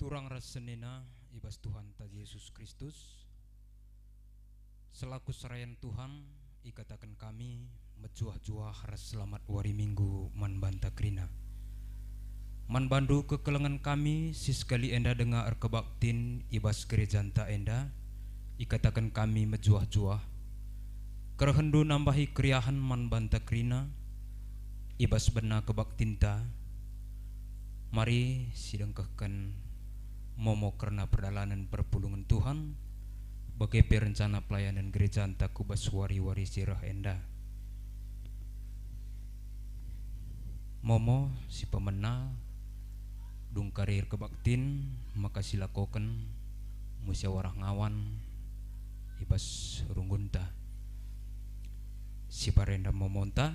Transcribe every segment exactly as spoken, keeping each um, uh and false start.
Turang ras senina i bas Tuhanta Jesus Kristus, selaku serayan Tuhan, ikataken kami mejuah-juah ras selamat wari Minggu man banta kerina. Man bandu kekelengen kami si sekali enda denga erkebaktin i bas gerejanta enda, ikataken kami mejuah-juah. Kerehenndu nambahi keriahen man banta kerina i bas bena kebaktinta. Mari sidengkehken momo kerna perdalanen perpulungen Tuhan, bage pe rencana pelayanen gerejanta ku bas wari-wari si reh enda. Momo si pemena, dung kari erkebaktin maka silakoken musyawarah ngawan i bas runggunta. Siparenda momonta.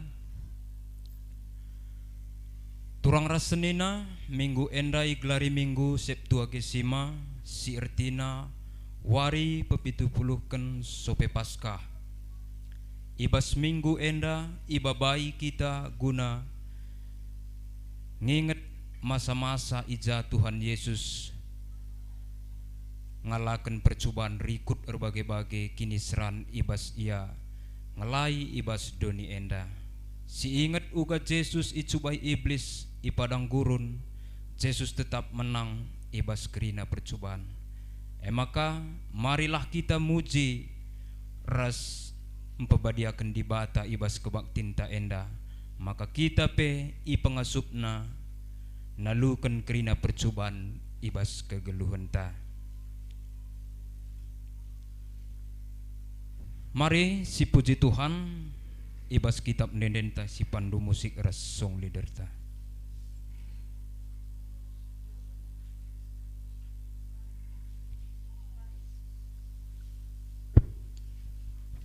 Turang ras senina, minggu enda igelari Minggu Septuagesima, si ertina wari pepitu puluhken sope Paskah. I bas minggu enda ibabai kita guna nginget masa-masa i ja Tuhan Yesus ngalaken percuban rikut erbage-bage kiniseran i bas Ia ngelai i bas doni enda. Siinget uga Jesus icubai Iblis i padang gurun, Jesus tetap menang i bas kerina percuban. E maka, marilah kita muji ras mpebadiaken Dibata i bas kebaktinta enda, maka kita pe ipengasupNa naluken kerina percuban i bas kegeluhenta. Mari sipuji Tuhan i bas kitap ende-endenta si pandu musik ras song leaderta.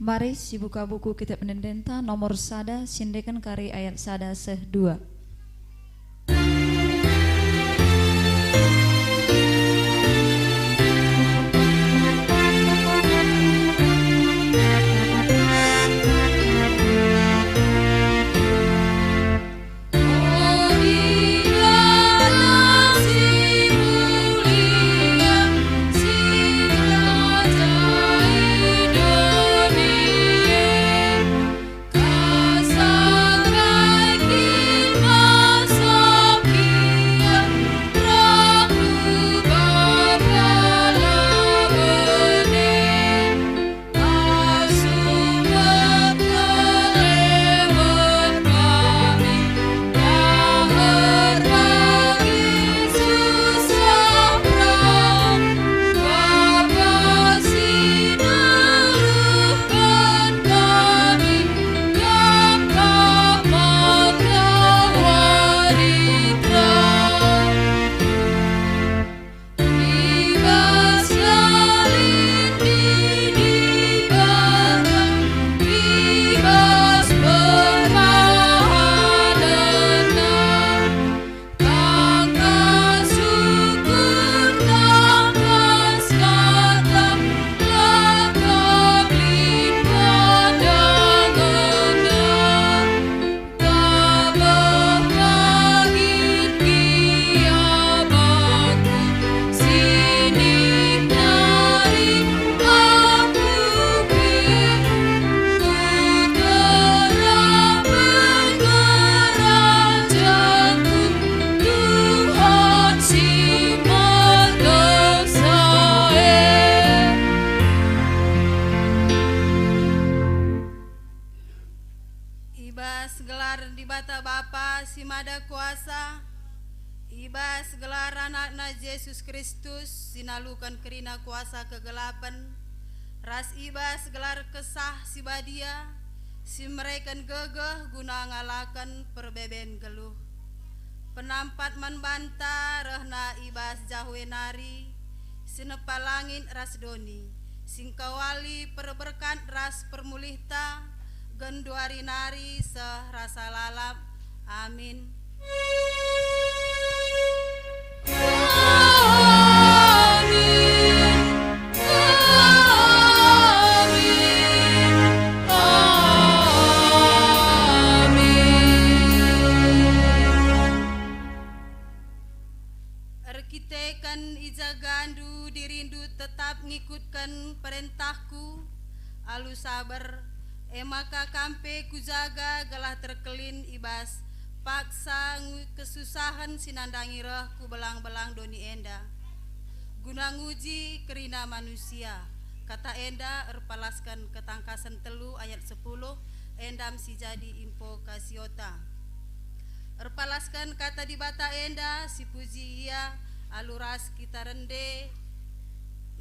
Mari sibuka buku Kitab Ende-endenta nomor sada, siendeken kari ayat sada seh dua. I bas gelar Dibata Bapa si Mada Kuasa, i bas gelar AnakNa Jesus Kristus si naluken kerina kuasa kegelapen, ras i bas gelar Kesah Si Badia si mereken gegeh guna ngalaken perbeben geluh. Penampat man banta rehna i bas jahu e nari, si nepa langit ras doni, si engkawali perberkat ras permulihta, genduari nari seh rasa lalap. Amin. Amin. Amin. Erkiteken i tetap ngikutken perentahku alu saber, e maka kam pe kujaga gelah terkelin i bas paksa ngu-, kesusahen si nandangi reh ku belang-belang doni enda, guna nguji kerina manusia. Kata enda erpalasken Ketangkasen telu ayat sepuluh, enda me si jadi impokasiota. Erpalasken Kata Dibata enda, sipuji Ia alu ras kita rende,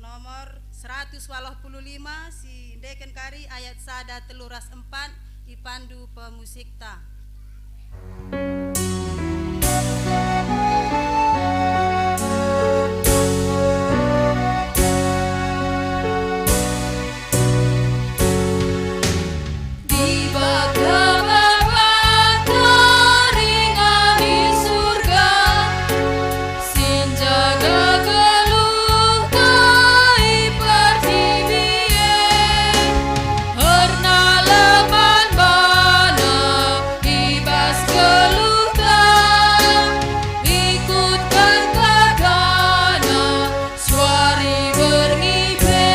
nomor seratus waluh puluh lima, si ndeken kari ayat sada, telu ras empat, ipandu pemusikta. Dibata Bapa ringan i Surga, si njaga geluhta i pertibi e, erna lemban baNa i bas geluhta, ikutken KataNa suari berngi pe.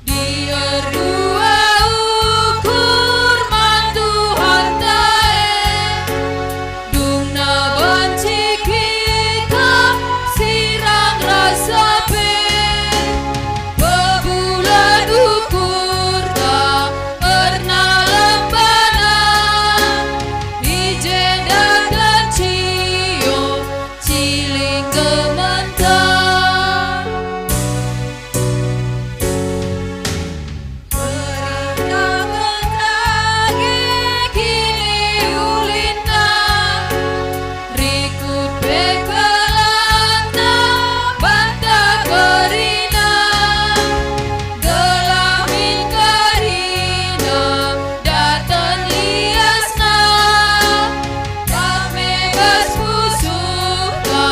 Dierdua ukur man Tuhanta e, dungna banci kita sirang rasa pe. Bebulat ukurta erna lembaNa, i jenda kan cio ciling gementa. Perintah dage kiniulinna, rikut pe kelanta banta kerina, gelah min kerina daten liasna, kami bas pusuhta,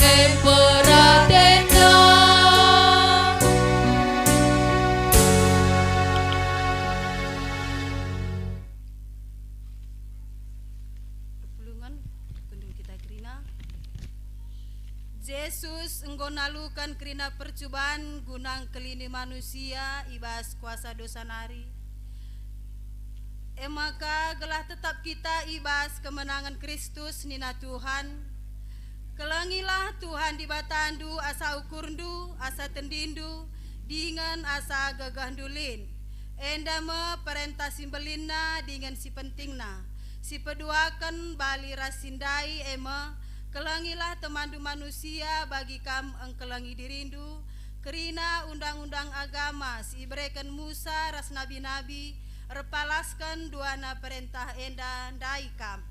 em peratenna. Perpulungen, kundul kita kerina. Jesus enggo naluken kerina percuban guna ngkelini manusia i bas kuasa dosa nari. E maka, gelah tetap kita i bas kemenangen Kristus, nina Tuhan, "Kelengilah Tuhan Dibatandu asa ukurndu, asa tendindu, dingen asa gegehndu lit." Enda me perentah si mbelinna dingen si pentingna, si peduaken bali ras si ndai, e me, "Kelengilah temanndu manusia bagi kam engkelengi dirindu." Kerina undang-undang agama si ibereken Musa ras nabi-nabi erpalasken duana perentah enda ndai kam.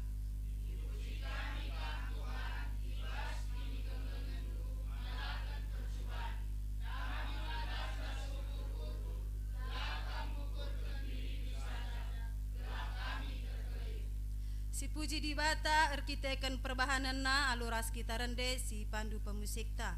Sipuji Dibata erkiteken perbahanenna alu ras kita rende si pandu pemusikta.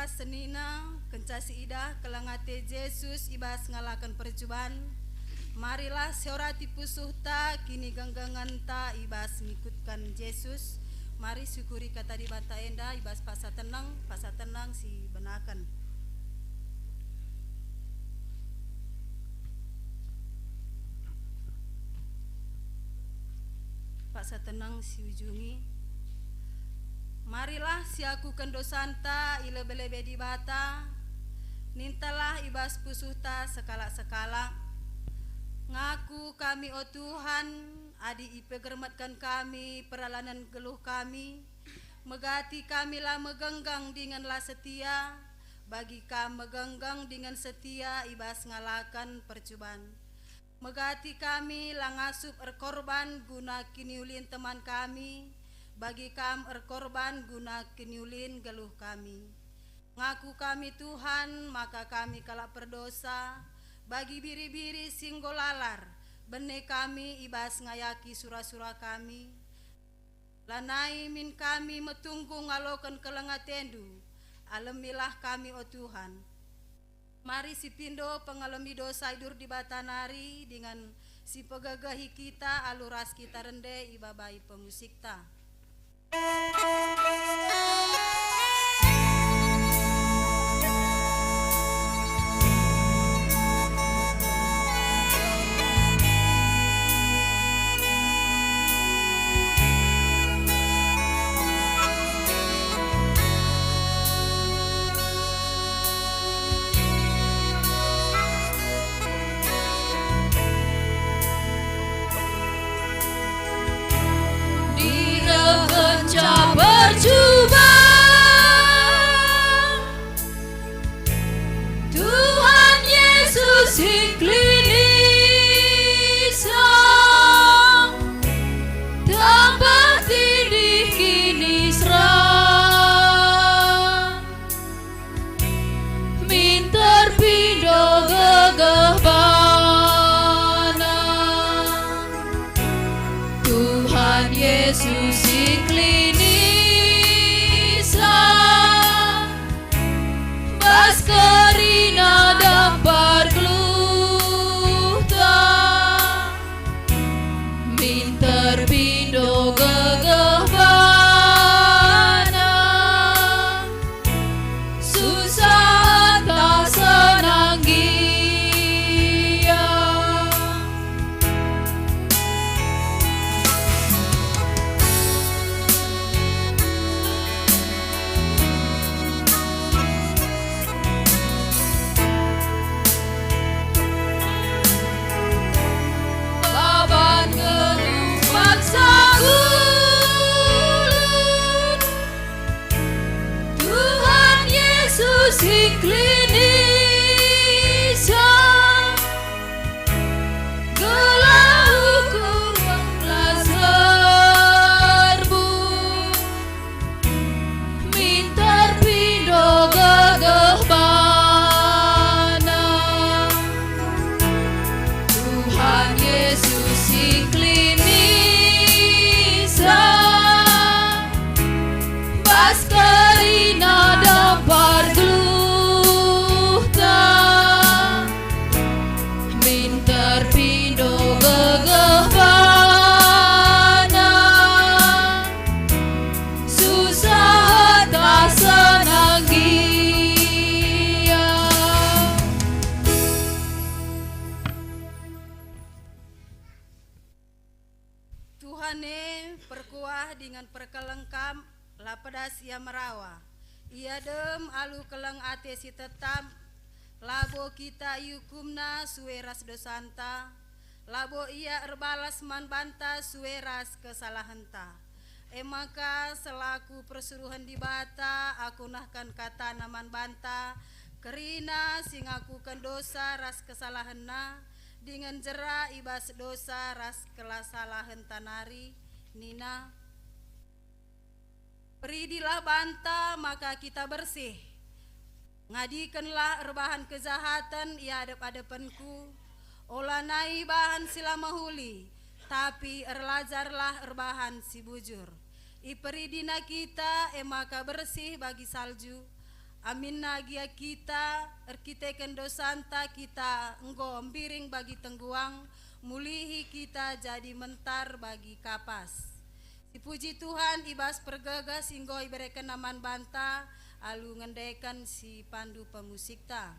Senina, kenca siidah keleng ate Jesus i bas ngalaken percuban, marilah siorati pusuhta kinigenggengenta i bas ngikutken Jesus. Mari syukuri kata Dibata enda i bas paksa teneng, paksa teneng si benaken. Paksa teneng si ujungi. Marilah siakuken dosanta i lebe-lebe Dibata, nintalah i bas pusuhta sekalak-sekalak. Ngaku kami, o Tuhan, adi ipegermetken kami peralanen geluh kami, megati kami la megenggeng dingen la setia, bagi Kam megenggeng dingen setia i bas ngalaken percuban. Megati kami la ngasup erkorban guna kiniulin teman kami, bagi Kam erkorban guna kiniulin geluh kami. Ngaku kami, Tuhan, maka kami kalak perdosa, bagi biri-biri si enggo lalar, bene kami i bas ngayaki sura-sura kami. Lanai min kami metunggung ngaloken keleng ateNdu, alemilah kami, o Tuhan. Mari sipindo pengalemi dosa idur Dibata nari dingen sipegegehi kita alu ras kita rende ibabai pemusikta. Direhkenca percuban, Tuhan Yesus si klinisa, tambah tindih kiniseran. Min terpindo gegeh baNa, Tuhan Yesus si klinisa, bas kerina dampar geluhta. Min terpindo gegeh baNa, susah ntah senang gia. Baban geluh paksa gulut, Tuhan Yesus si klinisa. Gelah ukur englah serbu, min terpindo gegeh baNa. Tuhan Yesus si klinisa, bas kerina dampar geluhta. Min terpindo gegeh baNa, susah ntah senang gia. Tuhan e, perkuah dingen perkeleng Kam, la pedas Ia merawa. Ia dem alu keleng ate si tetap, labo kita iukumNa sue ras dosanta, labo Ia erbalas man banta sue ras kesalahenta. E maka, selaku persuruhen Dibata, aku nehken kataNa man banta, kerina si ngakuken dosa ras kesalahenna, dingen jera i bas dosa ras kesalahenta nari, nina, "Peridilah banta maka kita bersih. Ngadikenlah erbahan kejahaten i adep-adepenKu. Olanai bahan si la mehuli, tapi erlajarlah erbahan si bujur." Iperidina kita, e maka bersih bagi salju. Aminna gia kita, erkiteken dosanta kita enggo mbiring bagi tengguang, mulihi kita jadi mentar bagi kapas. Sipuji Tuhan i bas pergeges si enggo iberekenNa man banta alu ngendeken si pandu pemusikta.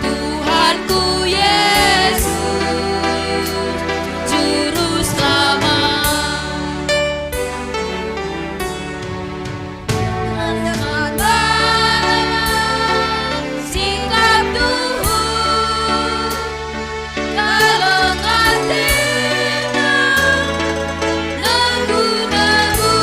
Tuhanku Yesus, Juru Selamat. Sikap tuhu, keleng ateNa, nenggu-nenggu.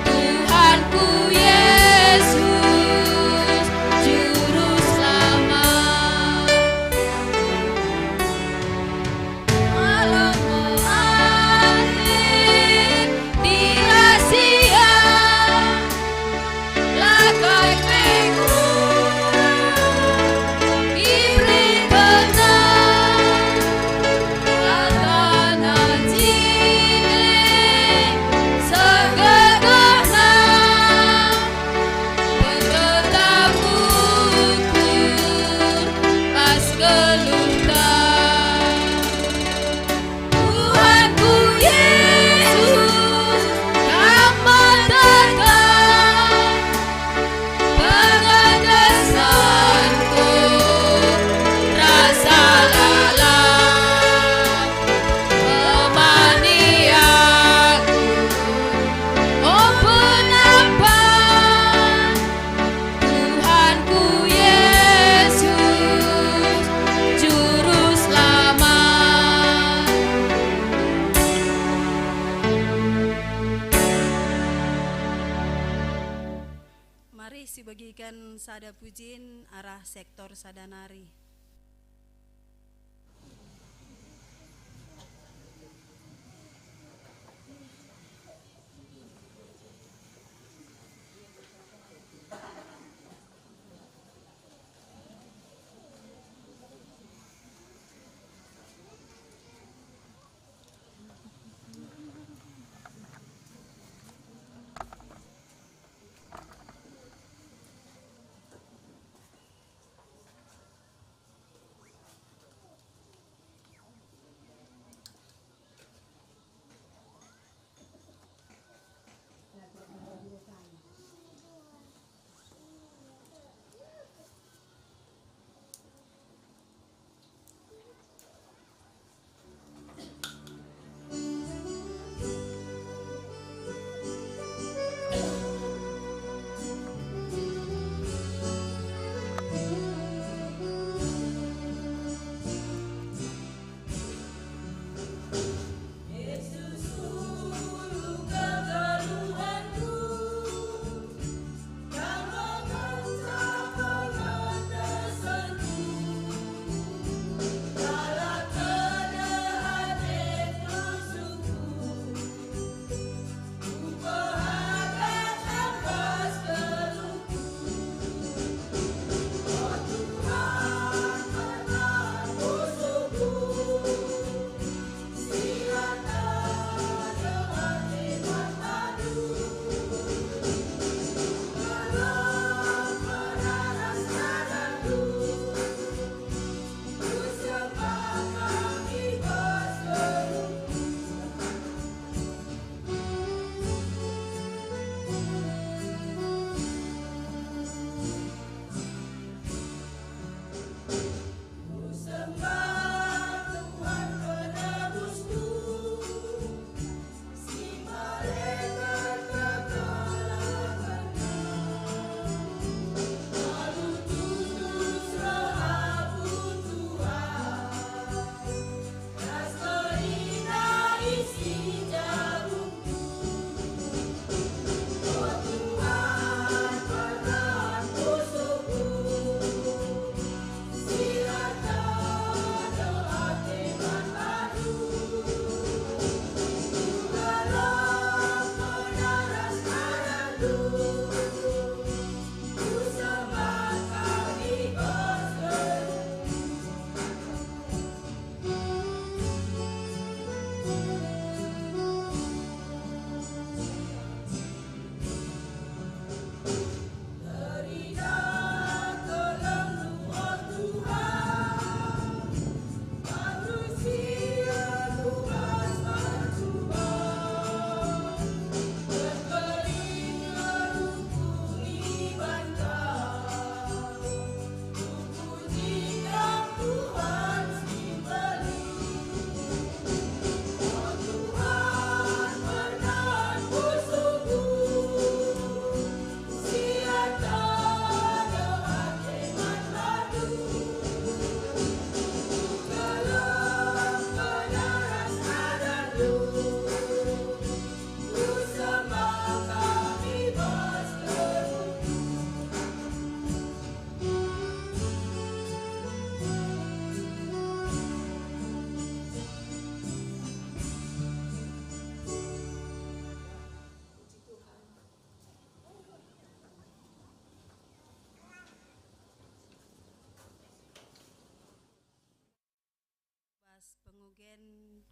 Tuhanku Yesus, Juru Selamat. Alam akhir di rahasia, lakai pe ku ibereken Kata-Kata jine segegehna. Pengetah ukur bas geluhta. Tuhanku Yesus, Kam metegah pengetesenku, rasa lalap temani aku. O penampan Tuhanku Yesus, Juru Selamat. Mari sibegiken sada pujin arah sektor sada nari.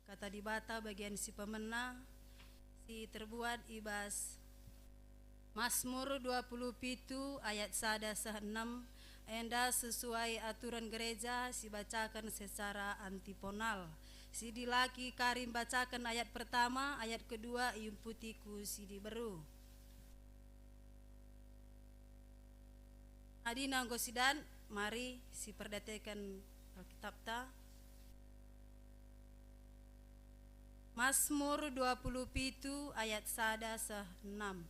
Kata Dibata bagian si pemena, si terbuat i bas Masmur dua puluh pitu ayat sada seh enem, enda sesuai aturan gereja sibacaken secara antiponal. Si dilaki kari mbacaken ayat pertama, ayat kedua iumputiku si diberu. Adina enggo sidan, mari siperdiateken Alkitabta. Masmur dua puluh pitu ayat sada seh enem.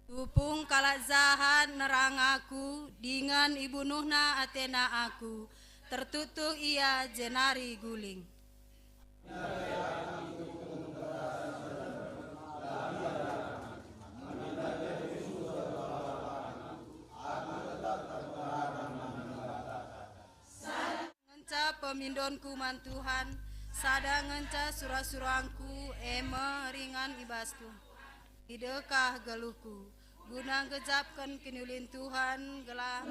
Tupung kalak jahat nerang aku, dingen ibunuhna atena aku, tertutuh ia jenari guling. Ngenca pemindonku man Tuhan, sada ngenca sura-surangku, e me ringan i basku. Idekah geluhku, guna nggejapken kiniulin Tuhan, gelah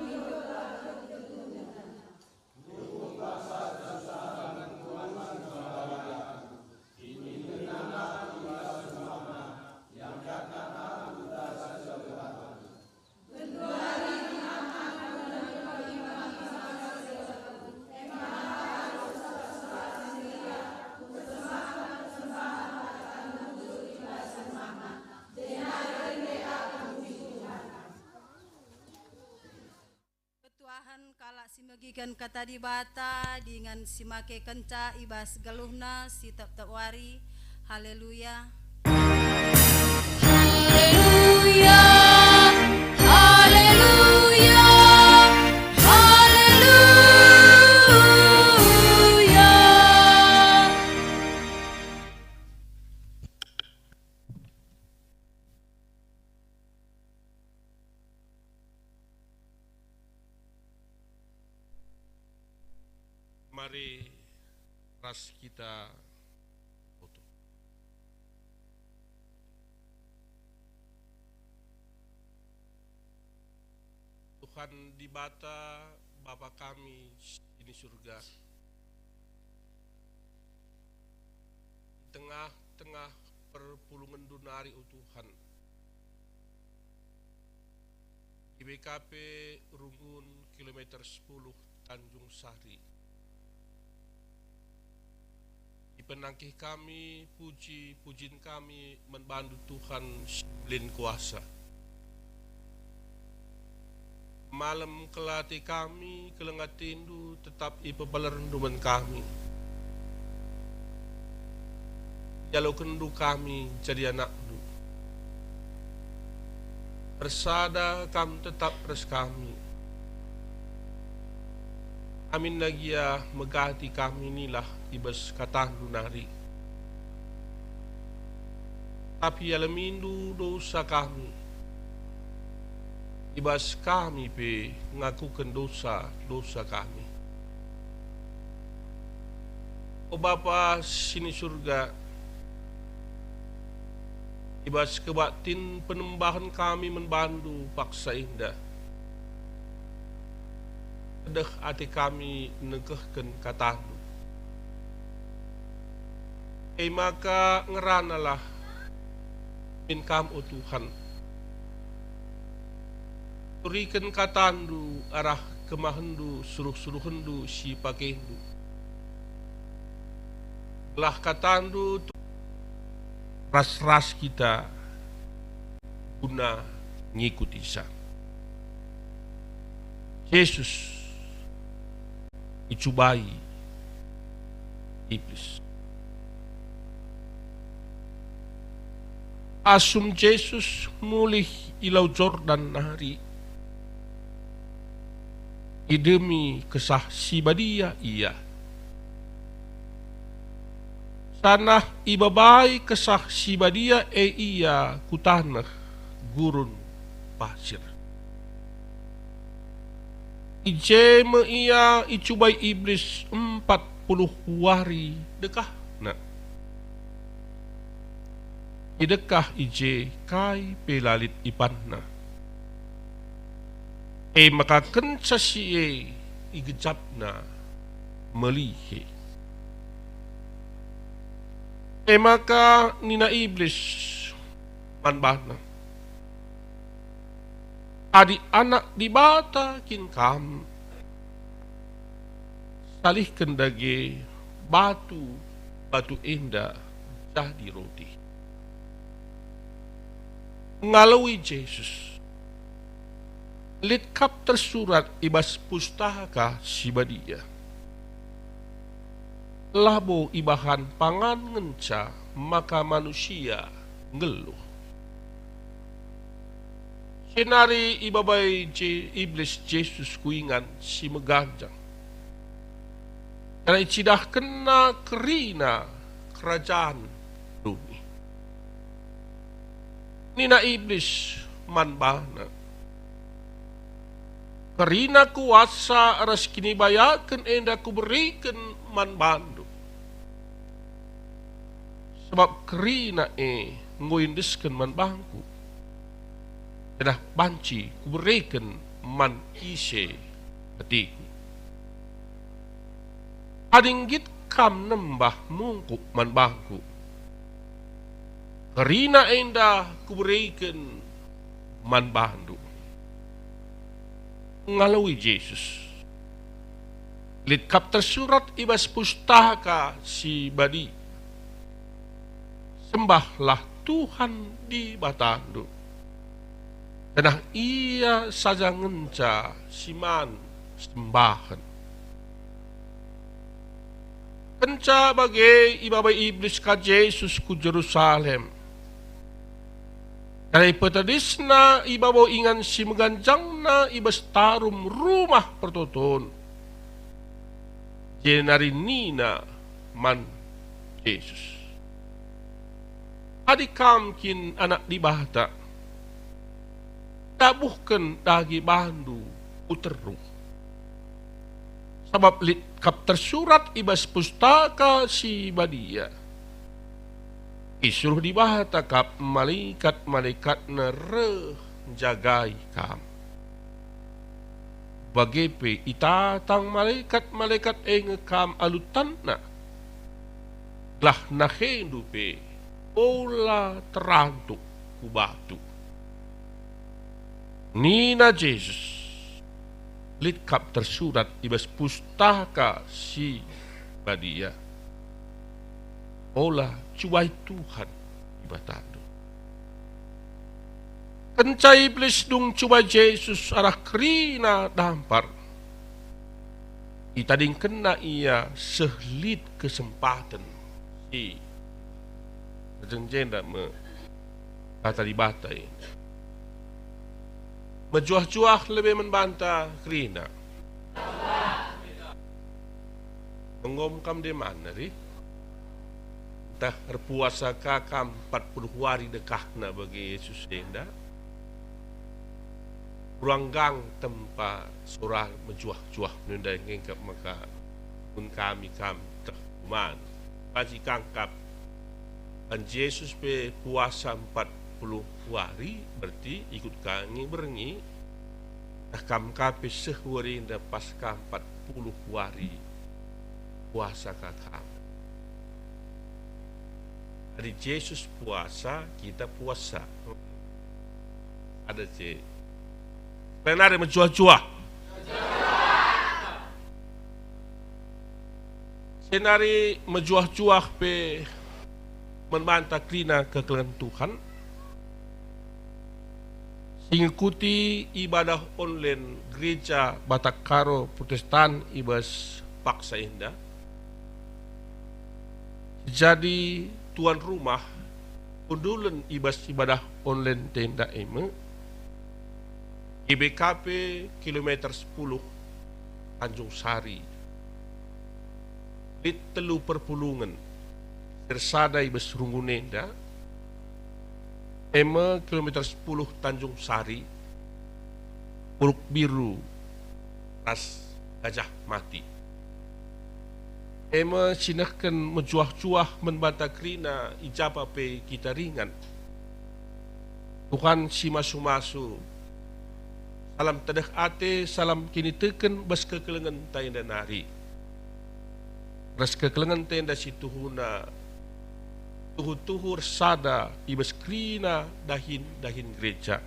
Ketuahen kalak si megiken Kata Dibata dingen si makekenca i bas geluhna si tep-tep wari. Haleluya. Haleluya, haleluya, haleluya. Mari ras kita foto. Tuhan Dibata, Bapa kami si ni Surga, i tengah-tengah perpulungenNdu nari, o Tuhan, i B K P Rungun kilometer sepuluh Tanjung Sari, ipenangkih kami puji-pujin kami man baNdu, Tuhan si mbelin kuasa. Malem kal ate kami, keleng ateNdu tetap ipepalerNdu man kami. IalokenNdu kami jadi anakNdu. Ersada Kam tetap ras kami. Aminna gia megati kami nilah i bas kataNdu nari. Tapi ialemindu dosa kami, i bas kami pe ngakuken dosa-dosa kami. O Bapa si ni Surga, i bas kebaktin penembahen kami man baNdu paksa enda, tedeh ate kami nengkehken kataNdu. E maka ngeranalah min Kam, o Tuhan. Turiken kataNdu arah kemahenNdu, suruh-suruhenNdu si pakeNdu. Gelah kataNdu tu-, ras-ras kita guna ngikutisa. Jesus icubai Iblis. Asum Jesus mulih i Lau Jordan nari, idemi Kesah Si Badia ia. Janah ibabai Kesah Si Badia e ia ku taneh gurun pasir. I je me ia icubai Iblis empat puluh wari dekahna. idekah i je kai pe la lit ipanna. E maka kenca si e igejapna melihe. E maka nina Iblis man bana, "Adi Anak Dibata kin Kam, salihken dage batu-batu enda jadi roti." Ngaloi Jesus, "Lit kap tersurat i bas Pustaka Si Badia, 'Labo ibahan pangan ngenca maka manusia nggeluh.'" Jenari ibabai Je-, Iblis Jesus ku ingan si meganjang, janah icidahkenna kerina kerajan doni. Nina Iblis man bana, "Kerina kuasa ras kinibayaken enda kuberiken man bandu. Sabap kerina e enggo iendesken man bangku, janah banci kubereken man ise ateku. Adi nggit kam nembah mungkuk man bangku, kerina enda kuberiken man bandu." Ngaloi Jesus, "Lit kap tersurat i bas Pustaka Si Badia, 'Sembahlah Tuhan Dibatandu, janah Ia saja ngenca si man sembahen.'" Kenca bage ibabai Iblis ka Jesus ku Jerusalem, janah ipetedisna i babo ingan si meganjangna i bas tarum Rumah Pertoton. Jenari nina man Jesus, "Adi Kam kin Anak Dibata, tabuhken dage bandu ku teruh. Sabap lit kap tersurat i bas Pustaka Si Badia, 'Isuruh Dibata kap malekat-malekatNa reh njagai Kam.' Bage pe itatang malekat-malekat e nge Kam alu tanNa, gelah nahendu pe ola terantuk ku batu." Nina Jesus, "Lit kap tersurat i bas Pustaka Si Badia, 'Ola cubai Tuhan Dibatandu.'" Kenca Iblis dung cubai Jesus arah kerina dampar, itadingkenna ia seh lit kesempaten si erjeng jenda me kata Dibata e. Mejuah-juah lebe man banta kerina. Enggo kam deban nari? Ntah erpuasa ka kam empat puluh wari dekahna bage Jesus enda? Ruanggang tempa sora mejuah-juah nunda ngengkap maka pun kami kam teh kuman. Banci kangkap. Kan Jesus pe puasa empat puluh wari, berarti ikut ka nge berngi. Nah, kam ka pe seh wari enda pas ka empat puluh wari puasa ka kam. Adi Jesus puasa, kita puasa. Ada je. Penari mejuah-juah. Senari mejuah-juah pe man banta kerina kekelengen Tuhan, si ngekuti ibadah online Gereja Batak Karo Protestan i bas paksa enda. Jadi tuan rumah kundulen i bas ibadah online enda e me, G B K P kilometer sepuluh, Tanjung Sari. Lit telu perpulungen, si ersada i bas runggun enda, e me kilometer sepuluh Tanjung Sari, Puruk Biru, ras Gajah Mati. E me si nehken mejuah-juah man banta kerina i japa pe kita ringan. Tuhan si masu-masu, salam tedeh ate, salam kiniteken bas kekelengenta enda nari. Ras kekelengenta enda si tuhuna, tuhu-tuhu ersada i bas kerina dahin-dahin gereja.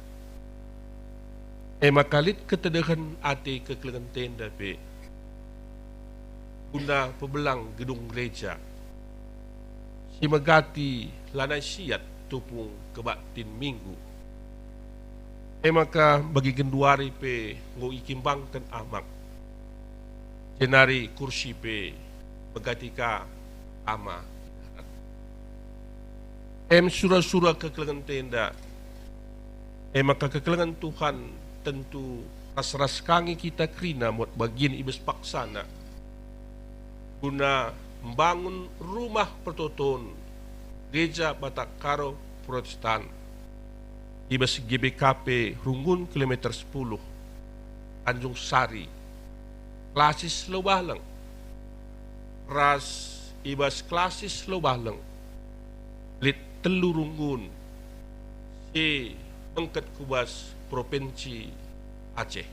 E maka lit ketedehen ate kekelengenta enda pe guna pebelang gedung gereja si megati lanai siat tupung kebaktin Minggu. E maka bagi genduari pe enggo ikimbangken amak, jenari kursi pe megati ka ama i darat. Em sura-sura kekelengenta enda, e maka kekelengen Tuhan tentu ras-ras ka nge kita kerina muat bagin i bas paksana, guna mbangun rumah pertoton Gereja Batak Karo Protestan i bas G B K P Runggun kilometer sepuluh, Tanjung Sari, Klasis Lobaleng, ras i bas Klasis Lobaleng lit telu runggun si bengket ku bas Provinsi Aceh.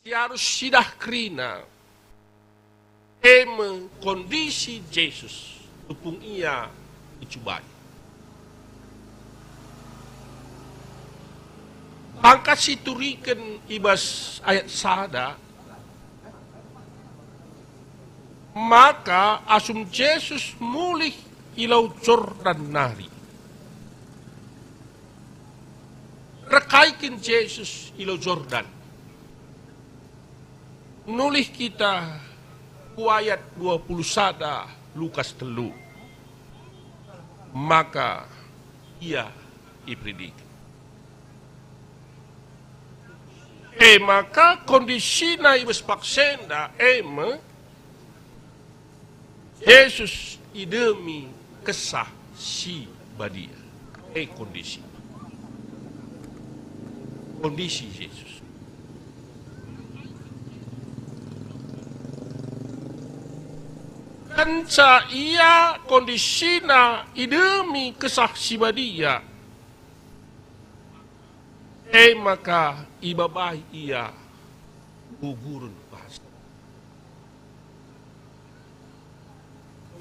Si arus sidah kerina, e me kondisi Jesus tupung ia icubai. Bangkas ituriken i bas ayat sada, maka asum Jesus mulih i Lau Jordan nari. Rekai kin Jesus i Lau Jordan. Nulih kita ku ayat dua puluh sada Lukas telu. Maka ia iperidiken. E maka kondisina i bas paksa enda e me Jesus idemi Kesah Si Badia. E kondisi. Kondisi Jesus. Kenca ia kondisina idemi Kesah Si Badia, e maka ibabai ia ku gurun bas.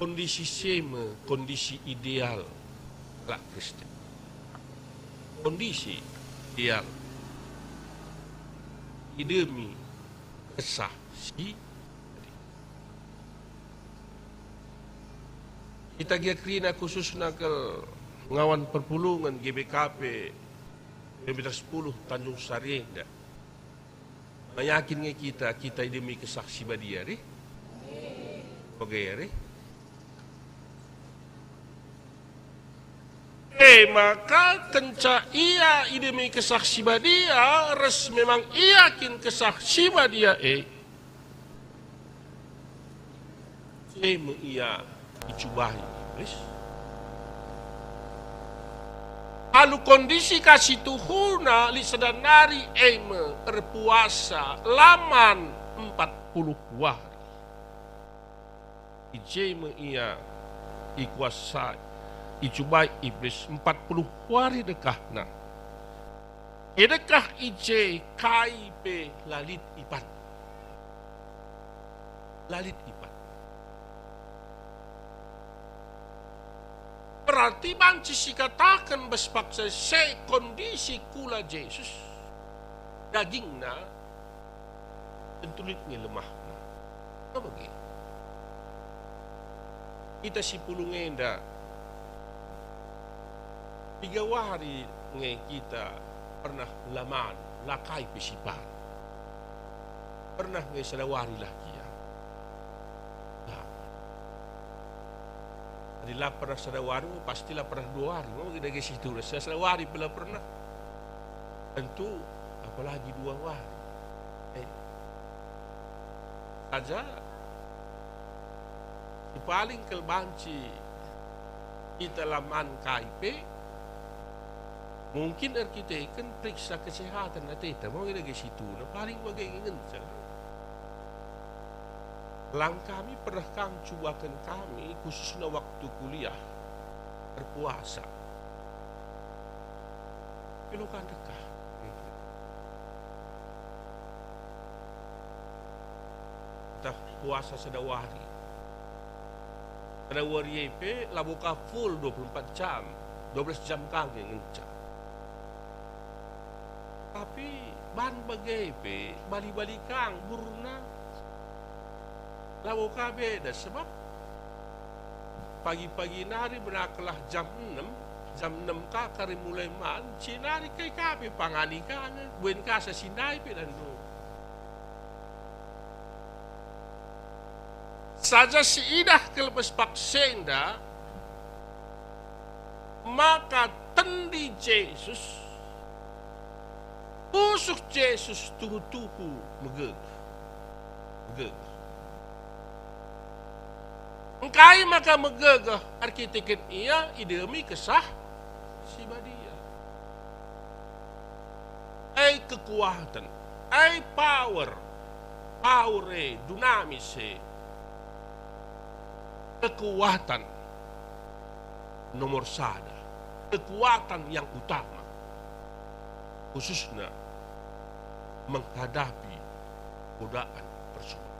Kondisi si e me kondisi ideal kalak Kristen. Kondisi ideal idemi Kesah Si Badia. Kita gia kerina khususna kal ngawan perpulungen G B K P kilometer sepuluh Tanjung Sari enda. Yakin nge kita, kita idemi Kesah Si Badia, reh? Oke, ya, reh? E maka kenca ia idemi Kesah Si Badia, ras memang ia kin Kesah Si Badia e, e me ia icubai Iblis. Alu kondisi ka si tuhuna lit sada nari e me erpuasa la man empat puluh wari. I je me ia ikuasai, icubai Iblis empat puluh wari dekahna. Idekah i je kai pe la lit ipan. La lit ipan. Berarti banci sikataken bas paksa e kondisi kula Jesus, dagingna tentu lit nge lemahna. Enda bage. Kita si pulung enda, piga wari nge kita pernah la man, la kai pe si pahan? Pernah nge sada wari lah gia? La. Adi la pernah sada wari, pasti la pernah dua wari. Mau kita ke situ, sada wari pe la pernah. Tentu apalagi dua wari. Eh. Saja, si paling kal banci kita la man kai pe, mungkin erkiteken periksa kesehatan ateta, mau nge dage situna, paling bage ngenca. Lang kami pernah kam cubaken kami, khususna waktu kuliah, erpuasa. Kilo ka ndekah. Ntah puasa sada wari. Sada wari e pe labo ka full dua puluh empat jam, dua belas jam ka nge ngenca. Tapi ban bage pe bali-bali ka nggeluhna. Labo ka beda, sebab pagi-pagi nari menakelah jam enem, jam enem ka kari mulai man, si nari kai ka pe pangani ka nge, buen ka sasindai pe danndu. Saja siidah kal bas paksa enda, maka tendi Jesus, pusuh Jesus tuhu-tuhu megegeh. Megegeh. Engkai maka megegeh? Erkiteken ia idemi Kesah Si Badia. Ai kekuatan, ai power, power e, dunamis e, kekuatan nomor sada, kekuatan yang utama, khususna menghadapi godaan persoalan.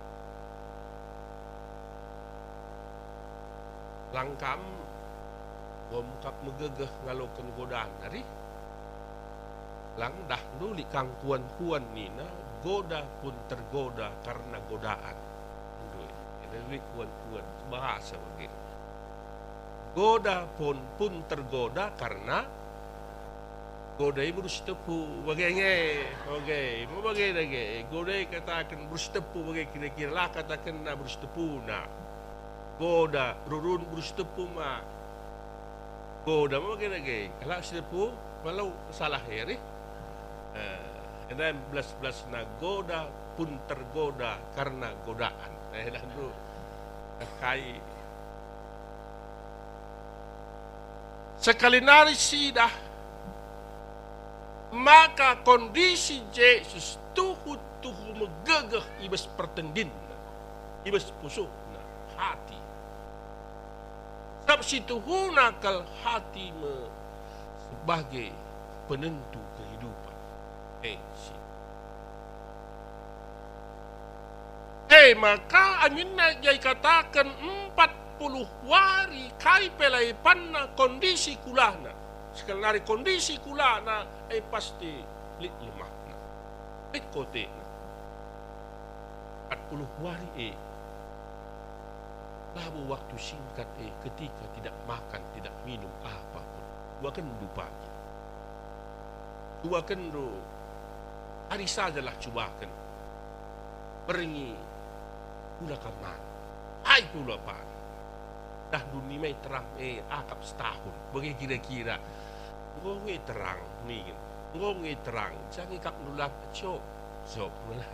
Lang kam enggo kap megegeh ngaloken godaan nari? Lang dah nduli kang kuan-kuan nina, "Goda pun tergoda karena godaan." Nduli. Enda nduli kuan-kuan, bahasa bage. "Goda pun, pun tergoda karena goda i beru si tepu." Bage nge, bage, mau bage dage. Goda i kataken beru si tepu bage kira-kira, la katakenna beru si tepuna. Goda, rurun beru si tepu ma. Goda ma bage dage. Kalak si tepu, walau salah e, rih. Eh, enda belas-belasna goda pun tergoda karena godaan. Eh, dah tu. Kai. Sekali nari siidah, maka kondisi Jesus tuhu-tuhu megegeh i bas pertendinna, i bas pusuhna, hati. Sabap si tuhuna kal hati me sebagai penentu kehidupan. Eh, si. E maka aminna ia ikataken empat puluh wari kai pe la ipanna kondisi kulana. Sekali nari kondisi kulana, e pasti lit lemahna, lit kotena. Empat puluh wari e, labo waktu singkat e ketika tidak makan, tidak minum apa pun. Cubaken ndu pagi. Cubaken ndu, hari sajalah cubaken. Berngi ula kam man. Ai pe ula pan. Dah ndu nimai terang e akap setahun. Bage kira-kira. Enggo nge terang ningen. Enggo nge terang. Jange kap ndu lam cok. Cok nge lah.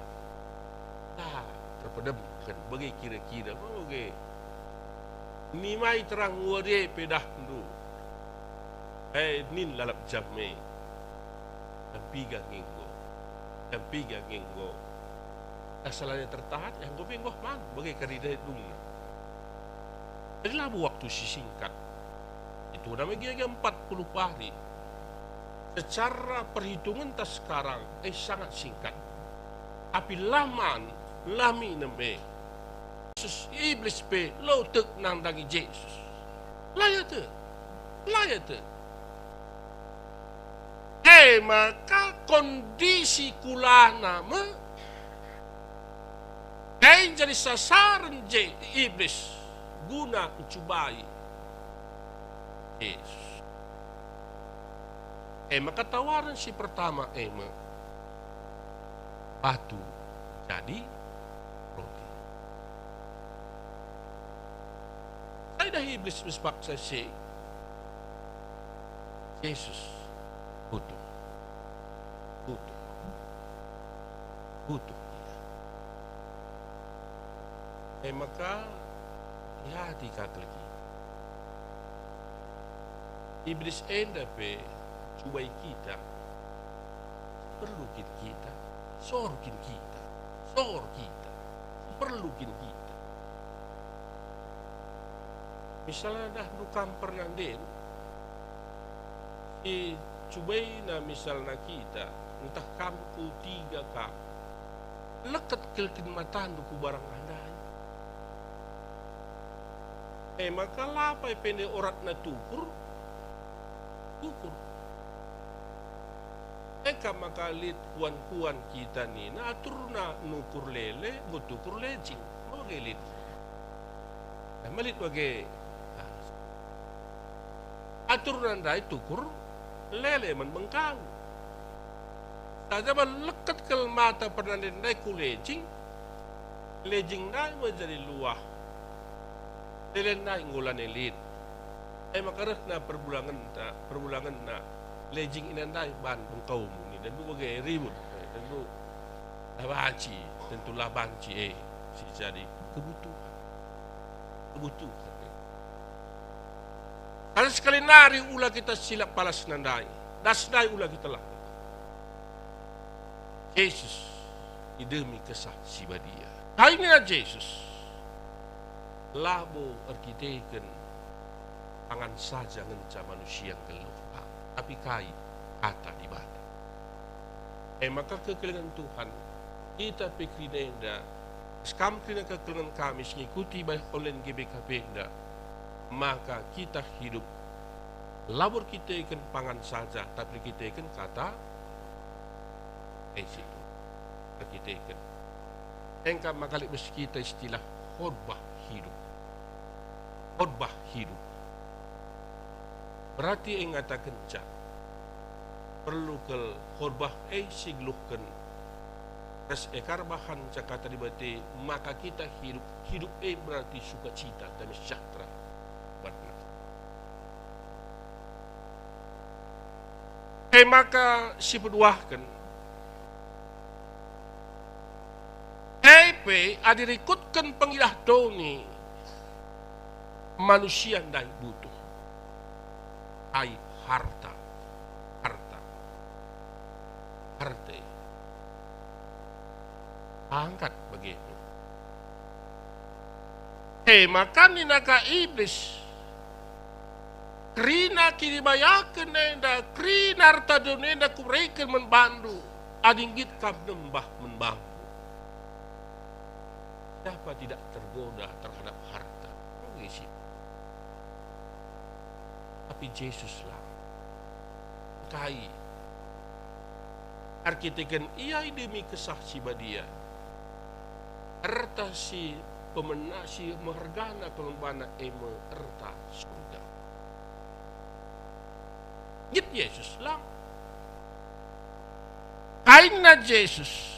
La terpedemken. Bage kira-kira. Bage. Nimai terang wari e pe dah ndu. Eh, nin lalap jam e. Jam piga nge enggo. Jam piga nge enggo. Dah salana tertahan, ya enggo pe enggo man, bage kari dungna. Jadi labo waktu si singkat. Itu namanya gia-gia empat puluh hari. Secara perhitungenta sekarang, eh, sangat singkat. Tapi la man, la minem e. Jesus, Iblis pe la tek nandangi Jesus. La ia tek. La ieteh. E maka kondisi kulana me e jadi sasaren je Iblis guna ncubai Jesus. E maka tawaren si pertama e me batu jadi roti. Sai dah Iblis bas paksa si? Jesus. Butuh. Butuh. Butuh ia. E maka, hati-hati ka kal kita. Iblis enda pe cubai kita. Perlu kin kita? Sor kin kita? Sor kita? Perlu kin kita? Misalna dah ndu kam pernah nden, si cubaina misalna kita, ntah kam ku tiga kam, leket kal kin matandu ku barang ndai. E maka lapai pe nde oratna tukur, tukur. E ka maka lit kuan-kuan kita nina aturna nukur lele, enggo tukur lejing. Bage lit. E, melit bage. Aturna ndai tukur lele man bengkau. Saja man leket kal mata pernah ndai ku lejing, lejing ndai me jadi luah. Lele ndai enggo lanai lit. E maka rehna perbulangenta, perbulangenna lejing enda ndai ban bengkau muni, dan dua ge ribut, e, tentu la banci, tentu la banci, e, si jadi kebutuhan. Kebutuhan, e. Kan sekali nari ula kita silap palas nandai, das ndai ula kita lakukan. Jesus, i demi Kesah Si Badia. Kai nina Jesus? Labo erkiteken pangan saja ngenca manusia nggeluh, tapi kai? Kata Dibata. E maka kekelengen Tuhan, kita pe kerina enda, ras kam kerina kekelengen kami si ngikuti bas online G B K P enda, maka kita hidup labo erkiteken pangan saja, tapi erkiteken kata, e situ, erkiteken. Engka maka lit bas kita istilah khotbah hidup. Khotbah hidup. Berarti e ngatakenca, perlu kal khotbah e si geluhken ras e kal bahanca Kata Dibata, maka kita hidup. Hidup e berarti sukacita, damai sejahtera. Batna. E maka si peduahken, e pe adi rikutken pengidah doni, manusia ndai butuh. Ai harta, harta, harta. Angkat bage. E maka nina ka Iblis, "Kerina kinibayaken enda, kerina arta doni enda kubereken man bandu, adi nggit kam nembah man bangku." Siapa tidak tergoda terhadap harta? Bagi si. Tapi Jesus la. Kai? Erkiteken ia i demi Kesah Si Badia. Erta si pemena, si mehergana kal man bana e me erta surga. Nggit Jesus la. Kai nina Jesus,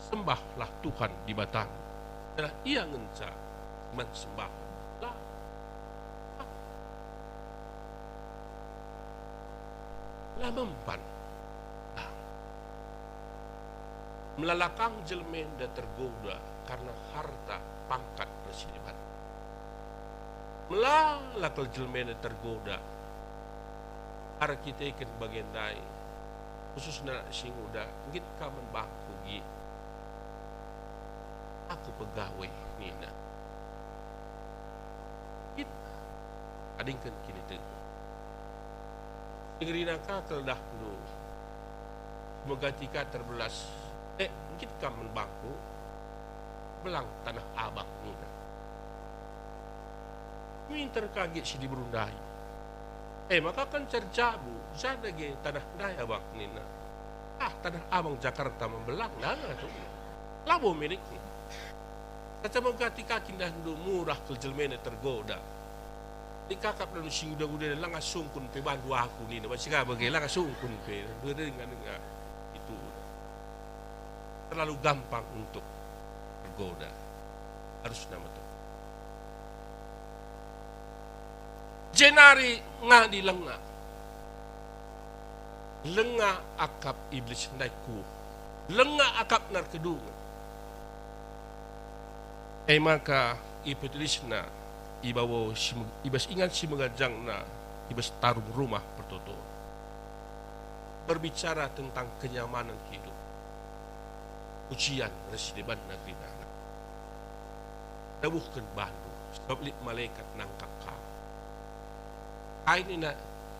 "Sembahlah Tuhan Dibatandu." Janah ia ngenca man sembah. La. La mempan. La. Melala kang jelma enda tergoda karena harta, pangkat, ras si deban. Melala kal jelma enda tergoda erkiteken bage ndai, khususna anak si nguda, "Nggit kam man bangku, nggit. Aku pegawai," nina. Nggit. Adingken kiniteken. Dengerina ka kal dahndu. Megati ka terbelas. "Eh, nggit kam man bangku? Belang Taneh Abang," nina. Minter ka nggit si diberu ndai. E maka kenca erjabu, ja dage tanah ndai abang nina. Ah, tanah abang Jakarta membelang, nana tu. Labo milikna. Kata mengkati kakin dahndu murah kal jelmena tergoda. Ikakap dahndu si nguda-nguda langa sungkun pe bandu aku nina, basi ka bage langa sungkun pe, denga-denga itu. Terlalu gampang untuk tergoda. Harus nama tu. Jenari ngadi lenga. Lenga akap Iblis ndai kuh. Lenga akapna erkedungen. E maka ipetilisna i babo si me-, i bas ingan si meganjangna i bas tarum rumah pertoton. Berbicara tentang kenyamanan hidup. Ujian ras si debanna kerina. Ndabuhken bandu, sabap lit malekat nangkap kam. Kai nina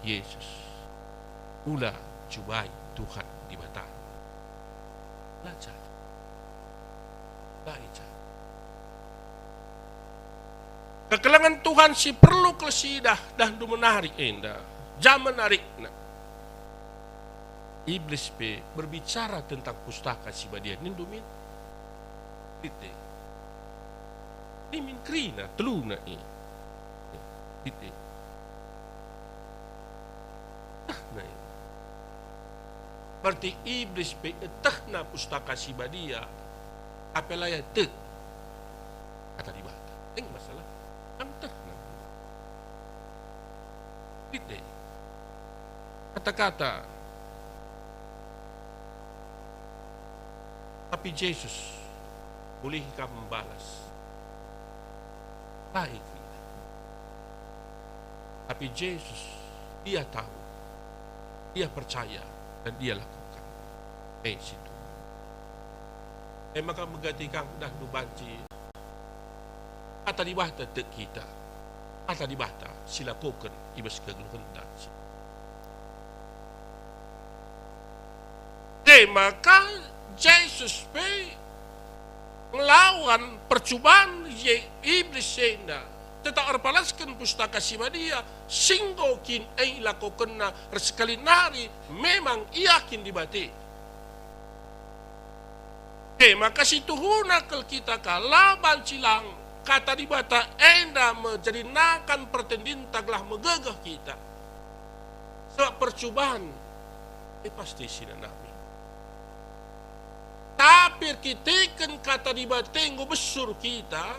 Jesus, ula cubai Tuhan Dibata. La jadi. La jadi. Kekelengen Tuhan si perlu kal siidah dahndu menari enda, jam menarikna. Iblis pe berbicara tentang Pustaka Si Badia, nindu min? Lit e. Ini min kerina, teluna e. Lit e. Nah, nah, e. Berarti Iblis pe etehna Pustaka Si Badia, tapi la ieteh Kata Dibata. Eng masalah, kan etehna. Lit e. Kata-kata. Tapi Jesus, bulih kam mbalas. Baik. Tapi Jesus, Ia tahu, Ia percaya, dan Ia lakukan. E situ. E maka megati kam dahndu banci Kata Dibata tek kita. Kata Dibata silakoken i bas kegeluhenta. E maka Jesus pe ngelawan percuban je Iblis enda, tetap erpalasken Pustaka Si Badia, si enggo kin e ilakokenna, ersekali nari memang ia kin Dibata. E maka situhuna kal kita ka la banci lang Kata Dibata enda me jadi nakan pertendinta gelah megegeh kita. Sebab percuban, e pasti si nanami. Tapi erkiteken Kata Dibata enggo besur kita,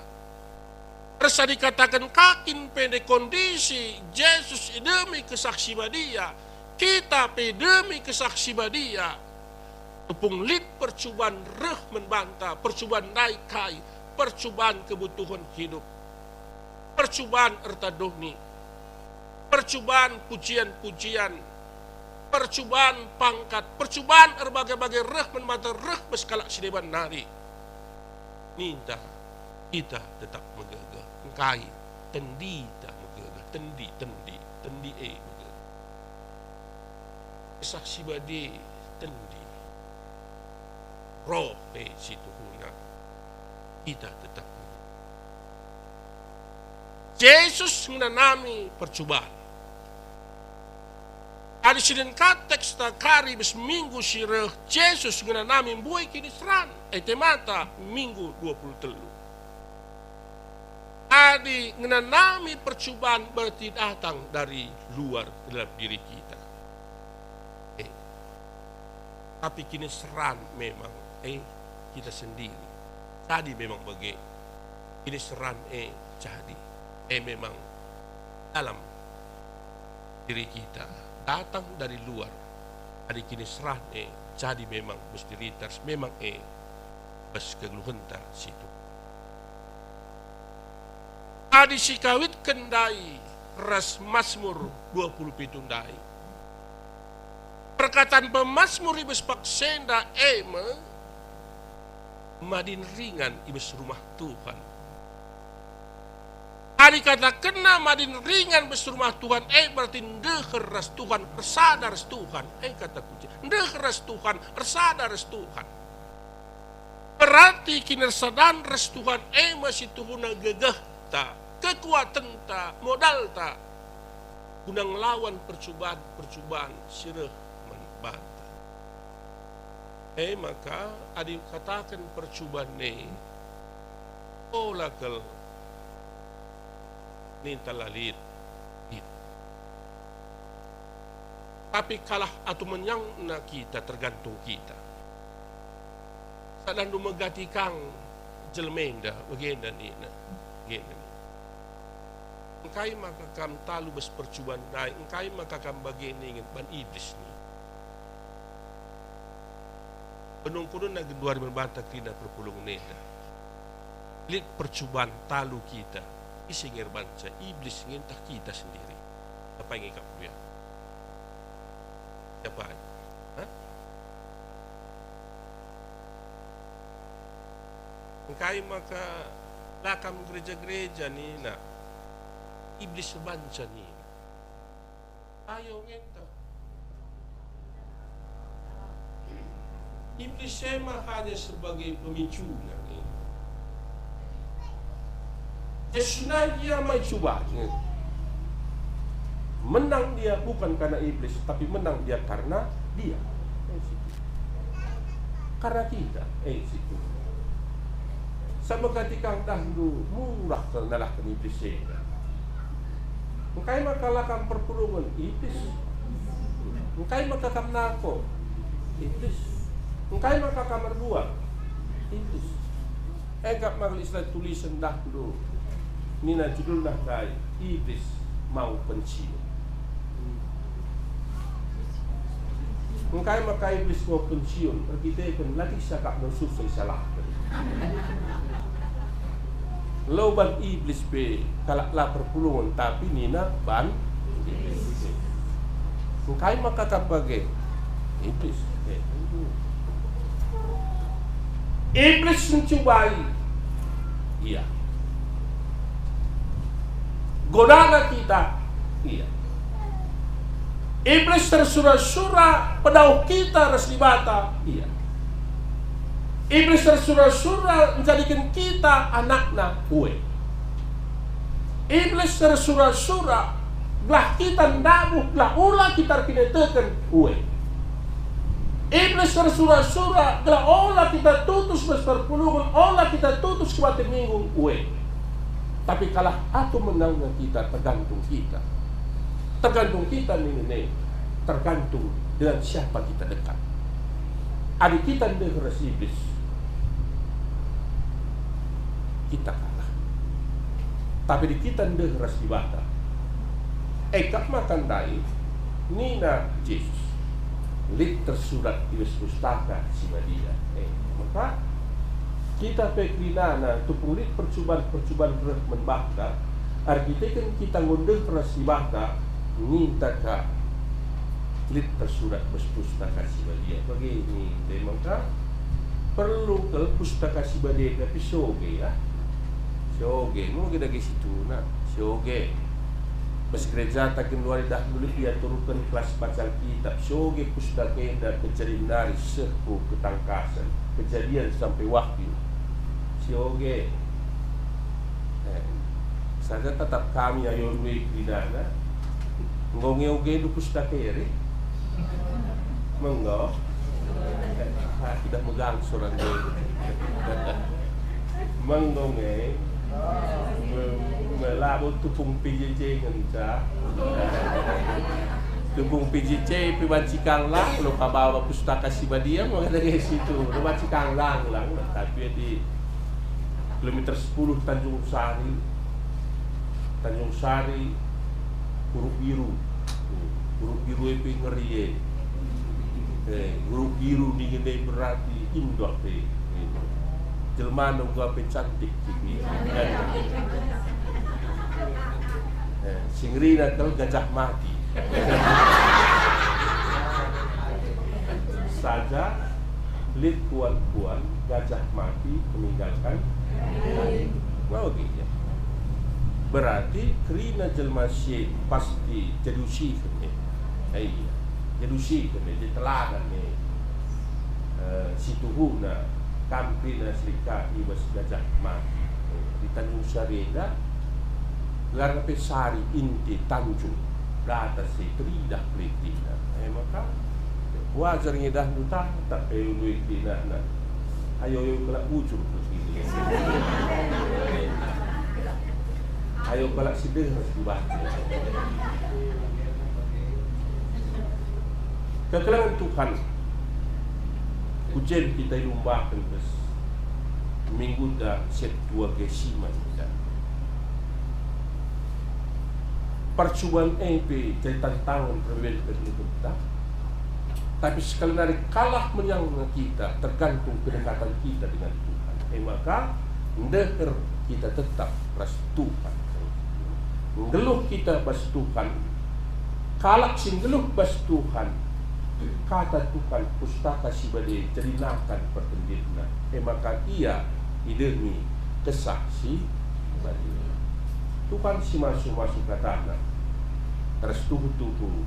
ersa dikataken kakin pe ndai kondisi Jesus idemi Kesah Si Badia, kita pe idemi Kesah Si Badia. Tupung lit percuban reh man banta, percuban ndai kai, percuban kebutuhen hidup, percuban erta doni, percuban pujian-pujian, percuban pangkat, percuban erbage-bage reh man banta, reh bas kalak si deban nari. Ninta kita tetap megegeh. Engkai? Tendita megegeh. Tendi, tendi, tendi e megegeh. Kesah Si Badia tendi. Roh e situhuna. Kita tetap megegeh. Jesus ngenanami percuban. Adi sidin ka teksta kari bas minggu si reh, Jesus ngenanami mbue kiniseran, e te mata minggu dua puluh telu. Adi ngenanami percuban berarti datang dari luar ke dalam diri kita. Eh. Tapi kiniseran memang, eh, kita sendiri. Jadi memang bage. Kiniseran, eh, jadi. Eh, memang dalam diri kita. Datang dari luar. Adi kiniseran, eh, jadi memang bas diri kita, memang, eh, bas kegeluhenta situ. Adi sikawitken ndai ras Masmur dua puluh pitu ndai, perkataan pemasmur i bas paksa enda e me, madin ringan i bas rumah Tuhan. Adi katakenna madin ringan bas rumah Tuhan e, berarti ndeher ras Tuhan, ersada ras Tuhan. E kata kunci, ndeher ras Tuhan, ersada ras Tuhan. Berarti kiniersadan ras Tuhan e me situhuna gegehta, kekuatenta, modalta. guna ngelawan percuban-percuban si reh man banta. E maka, adi kataken percuban e, ola kal ninta la lit. Tapi kalah atu menangna kita, tergantung kita. Sadandu megati kang jelma enda, bagenda nina, bagenda nina. Engkai maka kam talu bas percuban ndai? Engkai maka kam bage ningen ban Iblis nina? Penungkunen genduari man banta kerina perpulungen enda. Lit percuban talu kita, ise nge erbanca, Iblis nge ntah kita sendiri? Siapa nge kap kuliah? Siapa? Hah? Engkai maka la kam gereja-gereja nina, Iblis erbanca nina. Ayo ngenta. Iblis e ma hanya sebagai pemicuna, eh. Jesus nai ia mai cuba, eh. Menang dia bukan karena iblis, tapi menang dia karena dia. Karena kita, eh, situ. Sama kati kang dahndu murah kal ngalahken iblis enda. Engkai maka la kam perpulungen? Iblis. Engkai maka kam nangko? Iblis. Engkai maka kam erbual? Iblis. E kap maka istilah tulisen dahndu. Nina judulna ndai, Iblis mau pensiun. Engkai maka Iblis mau pensiun? Erkiteken la bisa kap nang susah isalahken. Lo ban Iblis pe kalak la perpulungen, tapi nina ban Iblis. Engkai maka kam bage? Iblis. Eh, Iblis ncubai. Iya. Godana kita. Iya. Iblis ersura-sura pedauh kita ras Dibata. Iya. Iblis ersura-sura njadiken kita anakna. Ue. Iblis ersura-sura gelah kita ndabuh, gelah ola kita erkiniteken. Ue. Iblis ersura-sura gelah ola kita tutus bas perpulungen, ola kita tutus kebaktin Minggu. Ue. Tapi kalah atu menangna kita, tergantung kita. Tergantung kita nina e, tergantung dengan siapa kita dekat. Adi kita ndeh ras Iblis, kita kalah. Tapi adi kita ndeh ras Dibata, e kap maka ndai nina Jesus, lit tersurat i bas Pustaka Si Badia. E, maka kita pe kerinana tupung lit percuban-percuban reh man banta, erkiteken kita enggo ndeh ras Dibata, ninta ka lit tersurat bas Pustaka Si Badia. Bage nina e maka perlu kal Pustaka Si Badia, tapi sioge, ya. Sioge, mungkin dage situhuna, sioge. Bas gerejata genduari dahndu lit iaturken kelas baca Alkitab, sioge Pustaka enda kejadin nari seh ku ketangkasen, Kejadian sampe Wahyu. Sioge. Eh, saja tatap kami ayo ndai kerinana. Enggo nge ogendu Pustaka e? Menggo? Ah, idah megang sorang ndai. Menggo nge? Me-, me-, labo tupung P J J ngenca. Tupung P J J pe banci kang lang, lo ka bawa Pustaka Si Badia, maka dage situ. Lo banci kang lang, lang. Tapi di kilometer sepuluh Tanjung Sari, Tanjung Sari, Guruk Biru. Guruk Biru e pe ngeri e. Eh, Guruk Biru ningen e berarti indah pe. Jelmana uga pe cantik. Eh, si ngerina kal Gajah Mati. Saja lit kuan-kuan Gajah Mati meninggalkan kayu. Mau gitu ya. Berarti kerina jelma si e pasti jadi usihen e. Eh, iya. Jadi usihen e, jadi teladan e. Eh, situhuna kam kerina si rikap i bas Gajah Mati. Eh, di Tanjung Sari enda, gelarna pe Sari, inti Tanjung. Data si teridah peliktina. E maka, wajar ngidahndu tata pe ulu iktinana. Ayo, ayo kalak bujur begini. Ayo kalak si deher si baca. Kekelengen Tuhan, kujen kita ilumbaken bas mingguta Septuagesima enda. Percuban e pe jadi tantangen ras bebanta. Tapi sekali nari kalah menang kita tergantung kedekatan kita dengan Tuhan. E maka, ndeher kita tetap ras Tuhan. Nggeluh kita bas Tuhan. Kalak si nggeluh bas Tuhan, kata Tuhan, Pustaka Si Badia jadi nakan pertendinna. E maka ia idemi Kesah Si Badia. Tuhan si masu-masu kataNa, ras tuhu-tuhu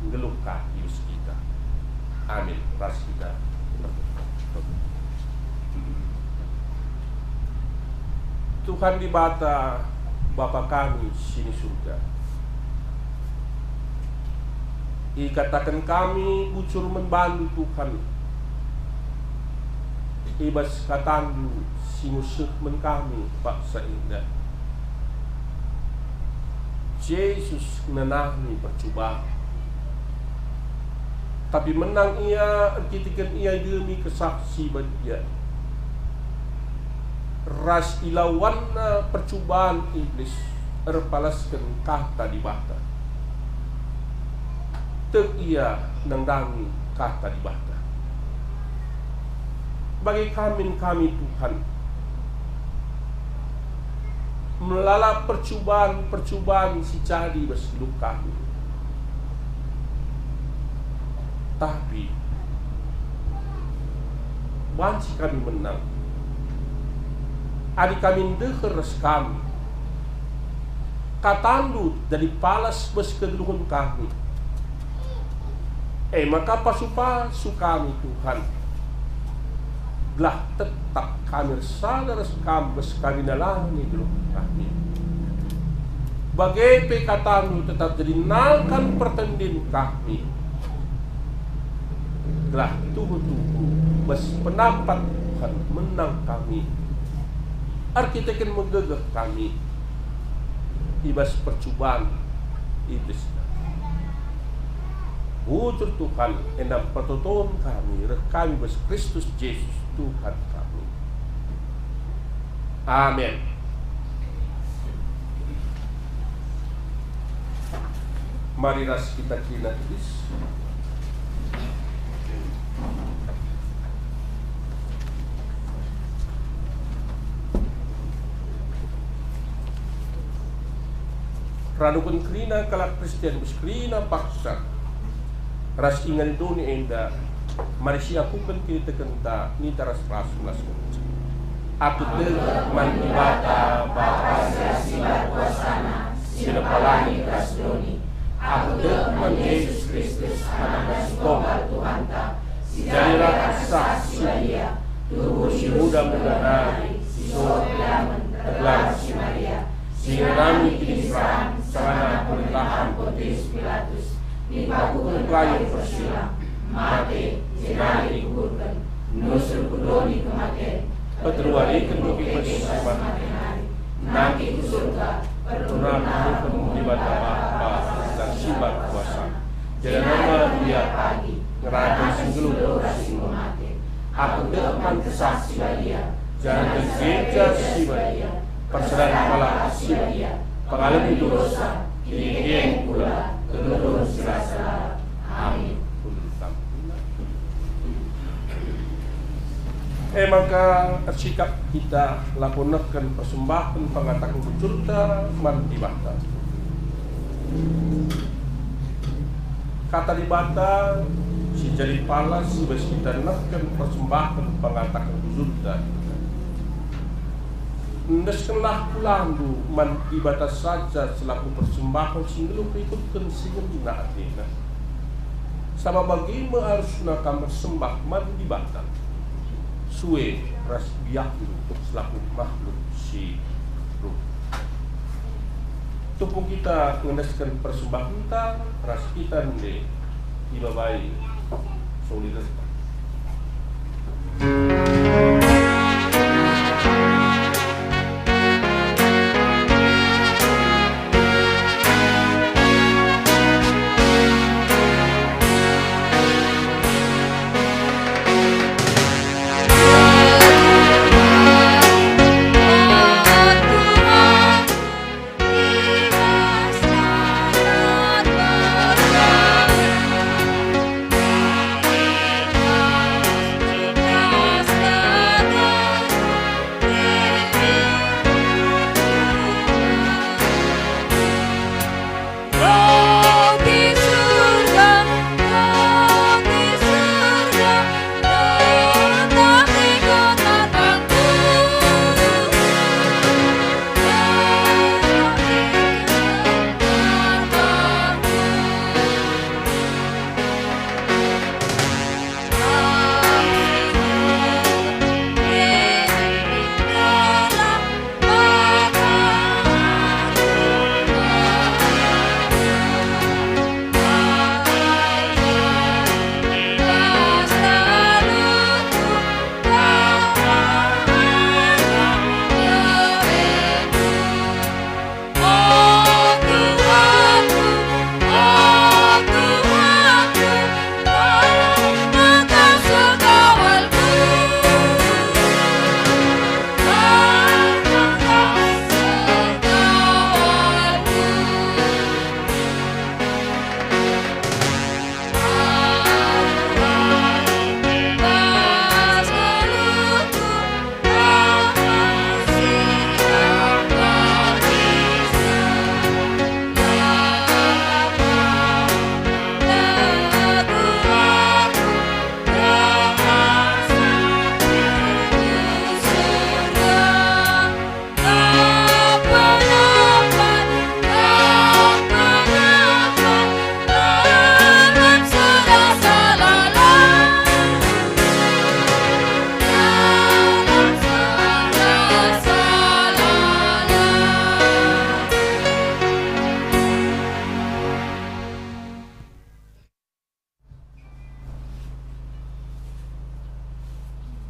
nggeluh ka i bas kita. Amin. Ras kita. Tuhan Dibata, Bapa kami si ni Surga, ikataken kami bujur man baNdu, Tuhan, i bas kataNdu si ngusehken kami paksa enda. Jesus ngenanami percuban, tapi menang Ia erkiteken Ia idemi Kesah Si Badia, ras ilawanNa percuban Iblis erpalasken Kata Dibata. Tek Ia nandangi Kata Dibata. Bage ka min kami, Tuhan, melala percuban-percuban si jadi bas nggeluh kami. Tapi banci kami menang adi kami ndeher ras Kam. KataNdu jadi palas bas kegeluhen kami. E maka pasu-pasu kami, Tuhan, gelah tetap kami ersada ras Kam bas kami nalani geluh kami. Bage pe KataNdu tetap jadi nakan pertendin kami, gelah tuhu-tuhu bas penampat Tuhan menang kami, erkiteken megegeh kami i bas percuban Iblis. Bujur Tuhan, enda pertoton kami reh kami bas Kristus Jesus Tuhan kami. Amin. Mari ras kita kerina tedis. Raduken kerina kalak Kristen, bas kerina paksa ras ingan doni enda, mari siakuken kinitekenta, ninta ras-ras melas. Aku tek man Dibata Bapa si la sibar kuasaNa, si nepa langit ras doni. Aku tek man Jesus Kristus, AnakNa si tonggal Tuhanta, si jadi raka Kesah Si Badia, tubuh si muda-muda nari, si sot kedamen, ergelar si Maria, si ngenanami kiniseran sangana pemerintahan Pontius Pilatus, dipakuken kayu persilang, mate, jenari ikuburken, nusur ku doni kematen, peteluariken bage bas si mate nari, nangkih ku Surga, perpulungen Dibata Bapa si la sibar kuasa. Janah Maria pagi, ngeraten si nggeluh ras si enggo mate. Aku tek man Kesah Si Badia, janah gereja si badia, persadan kalak si badia, pengalemi dosa, kiniteken kula, kegeluhen si rasa lalap. Amin. E maka ersikap kita lako nehken persembahen pengataken bujurta man Dibata. Kata Dibata si jadi palas i bas kita nehken persembahen pengataken bujurta. Endeskenlah kulandu man Dibata saja selaku persembahen si nggeluh rikutken si ngena ateNa. Sabap bage me arusna kam ersembah man Dibata, sue ras biakndu selaku makhluk si reh. Tupung kita ngendesken persembahenta, ras kita nde ibabai solidarita.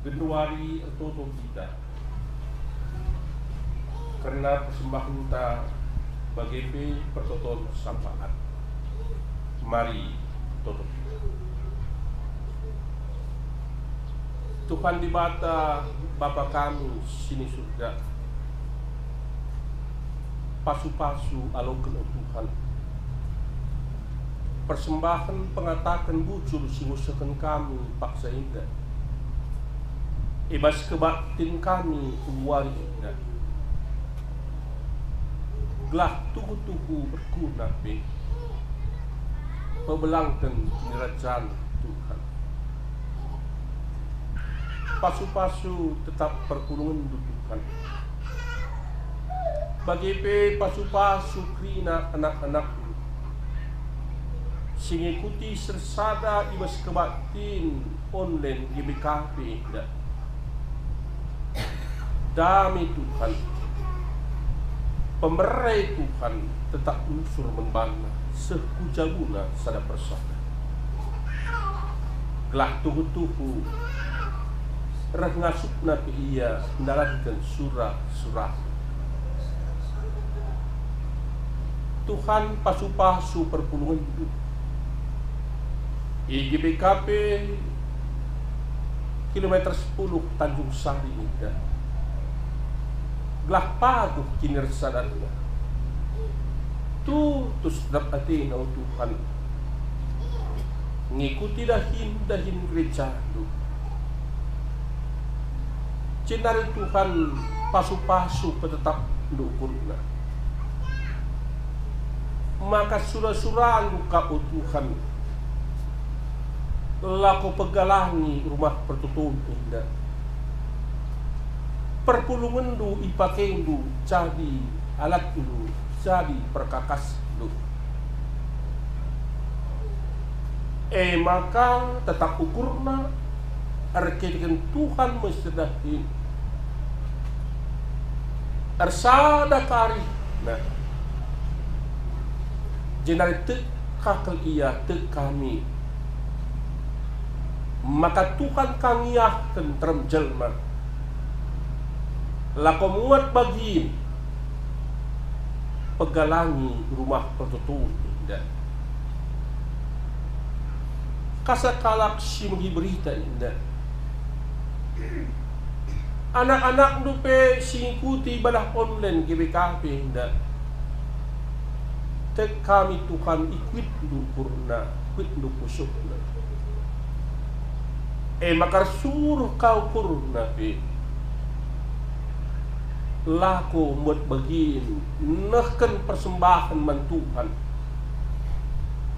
Genduari ertoto kita kerna persembahenta bage pe pertoton sampaat. Mari ertoto kita. Tuhan Dibata, Bapa kami si ni Surga, pasu-pasu aloken, o Tuhan, persembahen pengataken bujur si ngusehken kami paksa enda. I bas kebaktin kami wari enda, gelah tuhu-tuhu erguna pe pebelangken Kinirajan Tuhan. Pasu-pasu tetap perpulungenndu, Tuhan. Bage pe pasu-pasu kerina anak-anakNdu si ngikuti ersada i bas kebaktin online G B K P enda. Dame Tuhan, pemere Tuhan tetap nusur man bana seh ku jabuna sada persada. Gelah tuhu-tuhu reh ngasupna pe ia ndalanken sura-sura. Tuhan, pasu-pasu perpulungenndu i G B K P kilometer sepuluh Tanjung Sari enda, gelah paguh kinirsadanna. Tutus rap atena, o Tuhan, ngikuti dahin-dahin gerejandu. Jenari Tuhan, pasu-pasu petetapndu ukurna. Maka sura-surandu kap, o Tuhan, lako pegalangi rumah pertoton enda. Perpulungenndu ipakendu jadi alatndu, jadi perkakasndu. E maka tetap ukurna erkiteken Tuhan me si dahin. Ersada karihna Jenari tek ka kal ia, tek kami, maka Tuhan ka ngiahken terem jelma. Lako muat bagin pegalangi Rumah Pertoton enda. Kasa kalak si megi berita enda. Anak-anakndu pe si ngikuti badah online G B K P enda. Tek kami, Tuhan, ikuitndu ukurna, ikuitndu pusuhna. E maka ersuruh ka ukurna pe. Lako muat bagin nehken persembahen man Tuhan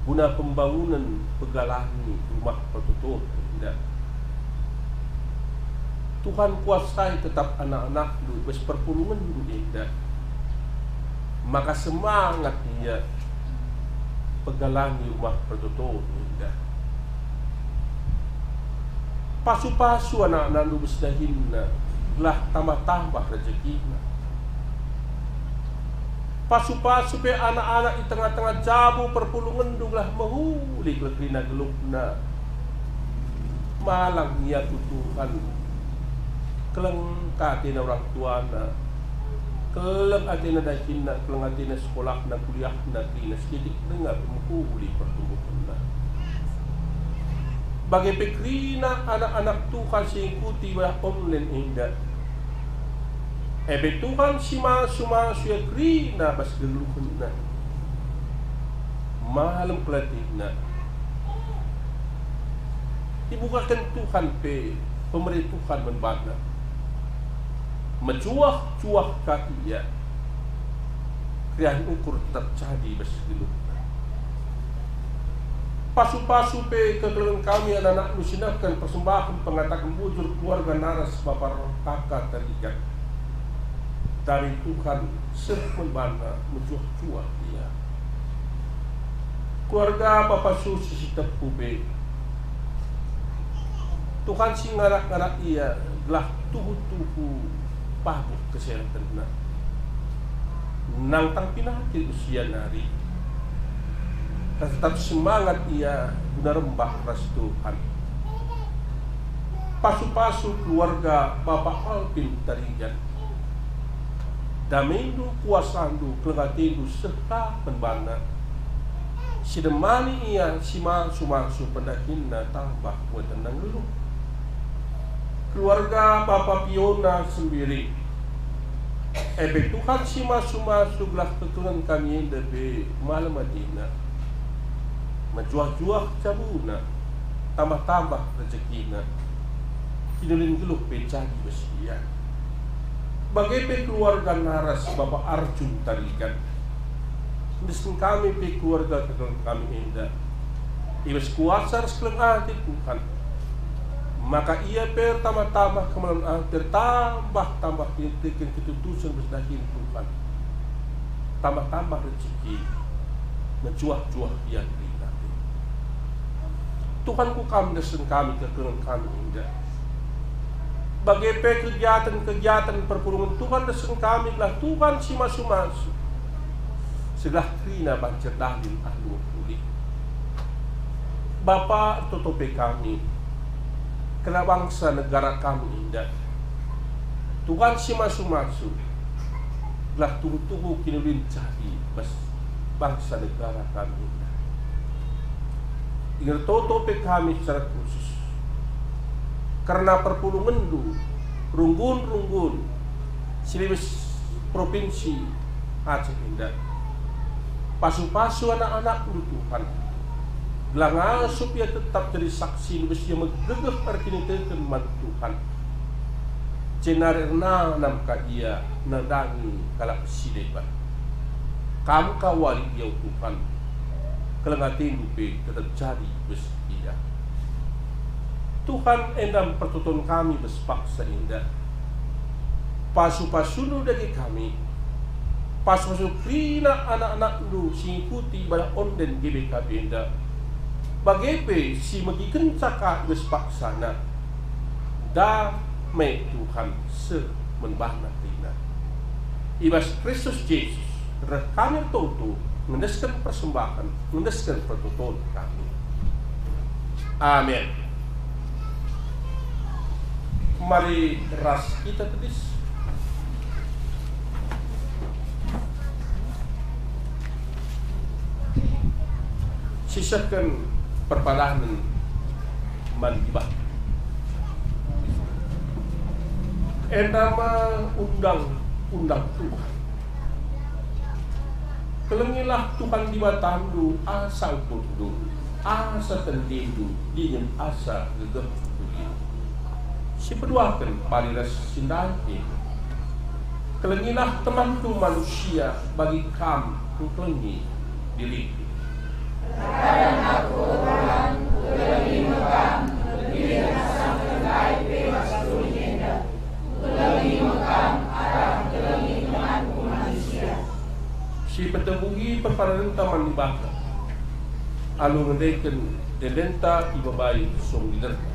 guna pembangunen pegalangi Rumah Pertoton enda. Tuhan, kuasai tetap anak-anakndu bas perpulungenndu enda, maka semangat ia pegalangi Rumah Pertoton enda. Pasu-pasu anak-anakndu bas dahinna, gelah tambah-tambah rejekina. Pasu-pasu pe anak-anak i tengah-tengah jabu perpulungenndu, gelah mehuli kal kerina geluhna. Malang ia ku Tuhan. Keleng ka atena orang tuana. Keleng atena dahinna, keleng atena sekolahna, kuliahna, kerina sikitik denga pe mehuli pertumbuhenna. Bage pe kerina anak-anak Tuhan si ngikuti badah online enda. E pe Tuhan si masu-masu ia kerina bas geluhenna. Malem kal atena. Ibukaken Tuhan pe pemere Tuhan man bana. Mejuah-juah ka ia. Keriahen ukur tetap jadi bas geluhna. Pasu-pasu pe kekelengen kami anak-anakndu si nehken persembahen pengataken bujur keluarga Naras Bapa Raka Tarigan. Dame Tuhan seh man bana, mejuah-juah ia. Keluarga Bapa Susi si tepu pe. Tuhan si ngarak-ngarak ia gelah tuhu-tuhu pabuh kesehatenna. Nangtang pinakit usia nari, tetap semangat ia guna rembah ras Tuhan. Pasu-pasu keluarga Bapa Alvin Tarigan. Damendu, kuasandu, keleng atendu seh ka man bana. Sidemani ia si masu-masu pendahinna tambah kuatenna nggeluh. Keluarga Bapa Piona Sembiring. E pe Tuhan si masu-masu gelah kekelengen kami enda pe malem atena. Mejuah-juah jabuna, tambah-tambah rejekina. Kiniulin nggeluh pe jadi bas ia. Bage pe keluarga Naras Bapa Arjun Tarigan. Endesken kami pe keluarga kekelengen kami enda. I bas kuasa ras keleng ate Tuhan, maka ia pe ertambah-tambah kemalen ate, ertambah-tambah kiniteken ketutusen bas dahin Tuhan. Tambah-tambah rejeki, mejuah-juah ia kerina pe. Tuhan, ku Kam endesken kami kekelengen kami enda. Bage pe kegiaten-kegiaten perpulungen Tuhan endesken kami gelah Tuhan si masu-masu. Seh gelah kerina banci erdahin alu mehuli. Bapa, ertoto pe kami, kerna bangsa negara kami enda. Tuhan si masu-masu, gelah tuhu-tuhu kiniulin jadi bas bangsa negara kami enda. Ertoto pe kami secara khusus kerna perpulungenndu, runggun-runggun si bas Provinsi Aceh enda. Pasu-pasu anak-anakndu, Tuhan, gelah ngasup ia tetap jadi saksi bas ia megegeh erkiniteken man Tuhan. Jenari ernanam ka ia nandangi kalak si deban. Kam ka wali ia, o Tuhan, keleng atendu pe tetap jadi bas ia. Tuhan, enda me pertoton kami bas paksa enda. Pasu-pasundu dage kami, pasu-pasu kerina anak-anakndu si ngikuti ibadah online G B K P enda, bage pe si megikenca ka i bas paksana. Dame Tuhan seh man bana kerina. I bas Kristus Jesus reh kami ertoto, ngendesken persembahen, ngendesken pertoton kami. Amin. Mari ras kita tedis. Sisehken perpadanen man Dibata. Enda me undang-undang Tuhan. Kelengilah Tuhan Dibatandu asa engkutndu, asa tendindu, dingen asa gegehndu. Sipeduaken pari ras si ndai pe. Kelengilah temanndu manusia bagi kam engkelengi dirindu. Erkadang aku, o Tuhan, kukelengi me Kam, lebih asa engkai pe bas doni enda. Kukelengi me Kam arah engkelengi temanku manusia. Sipetebuhi perpadanenta man Dibata, alu ngendeken endenta ibabai song dilerna.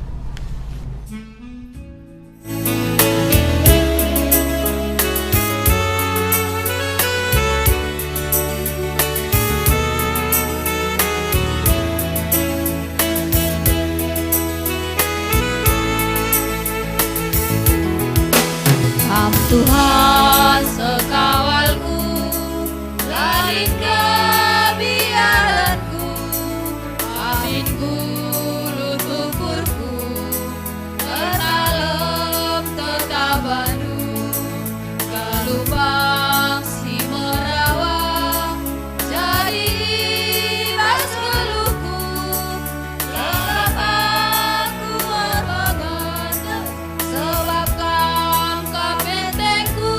Kam Tuhan sekawalku, lalin kebiaranku, amin ngulu tukurku, ertalem tetabandu, gelumbang si merawa jadi i bas geluhku. Lengkap aku erpengandek, sebab Kam kap pentengku.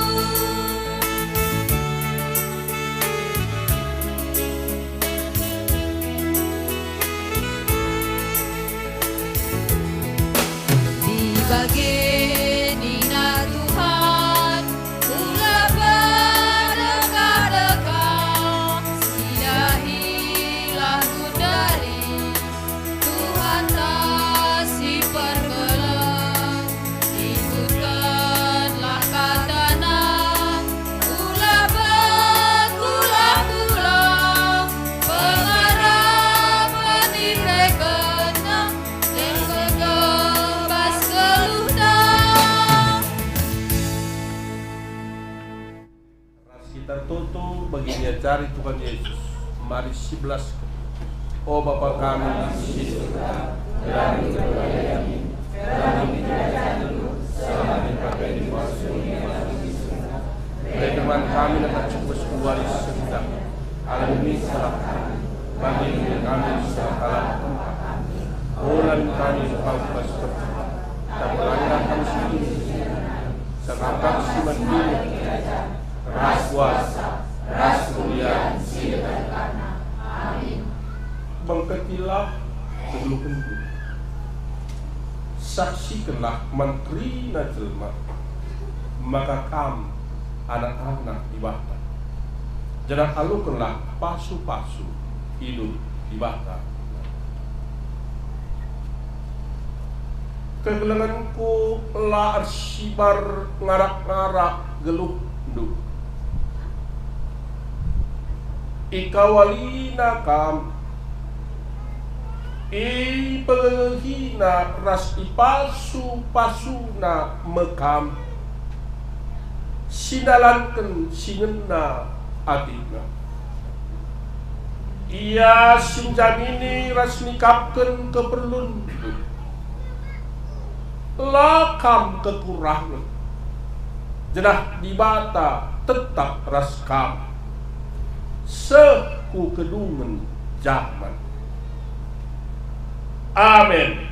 Di bage nina Tuhan, ula perdeka-deka, sidahilah gundari, Tuhanta si perkeleng. Ikutkenlah kataNa, ula pekulah-kulah, pengarapen iberekenNa, den gegeh bas geluhta. Ras kita ertoto bagi niajari Tuhan Yesus. Mari sibelasken. O Bapa kami si i surga, gelarNdu erbadia, gelarNdu erbadia, seh ate kami bas doni enda. Bere man kami nangkap si kubersih wari sendah. Alemi salah kami, bagi kami salah kalak. Ola kami engkau bas percuban, tapi langa kami si Sabap Kam si man dingin, ras kuasa, ras kemulian si dekah-dekahna. Amin. Bengketilah kegeluhenndu. Saksikenlah man kerina jelma maka kam anak-anak Dibata, janah alokenlah pasu-pasu i lut Dibata. Kekelengenku la ersibar ngarak-ngarak geluhndu. Ikawalina kam, ipegegehina ras ipasu-pasuna me kam, si ndalanken si ngena ateNa. Ia si njamini ras nikapken keperlunndu. La kam kekurangen, janah Dibata tetap ras kam seh ku kedungen jaman. Amen.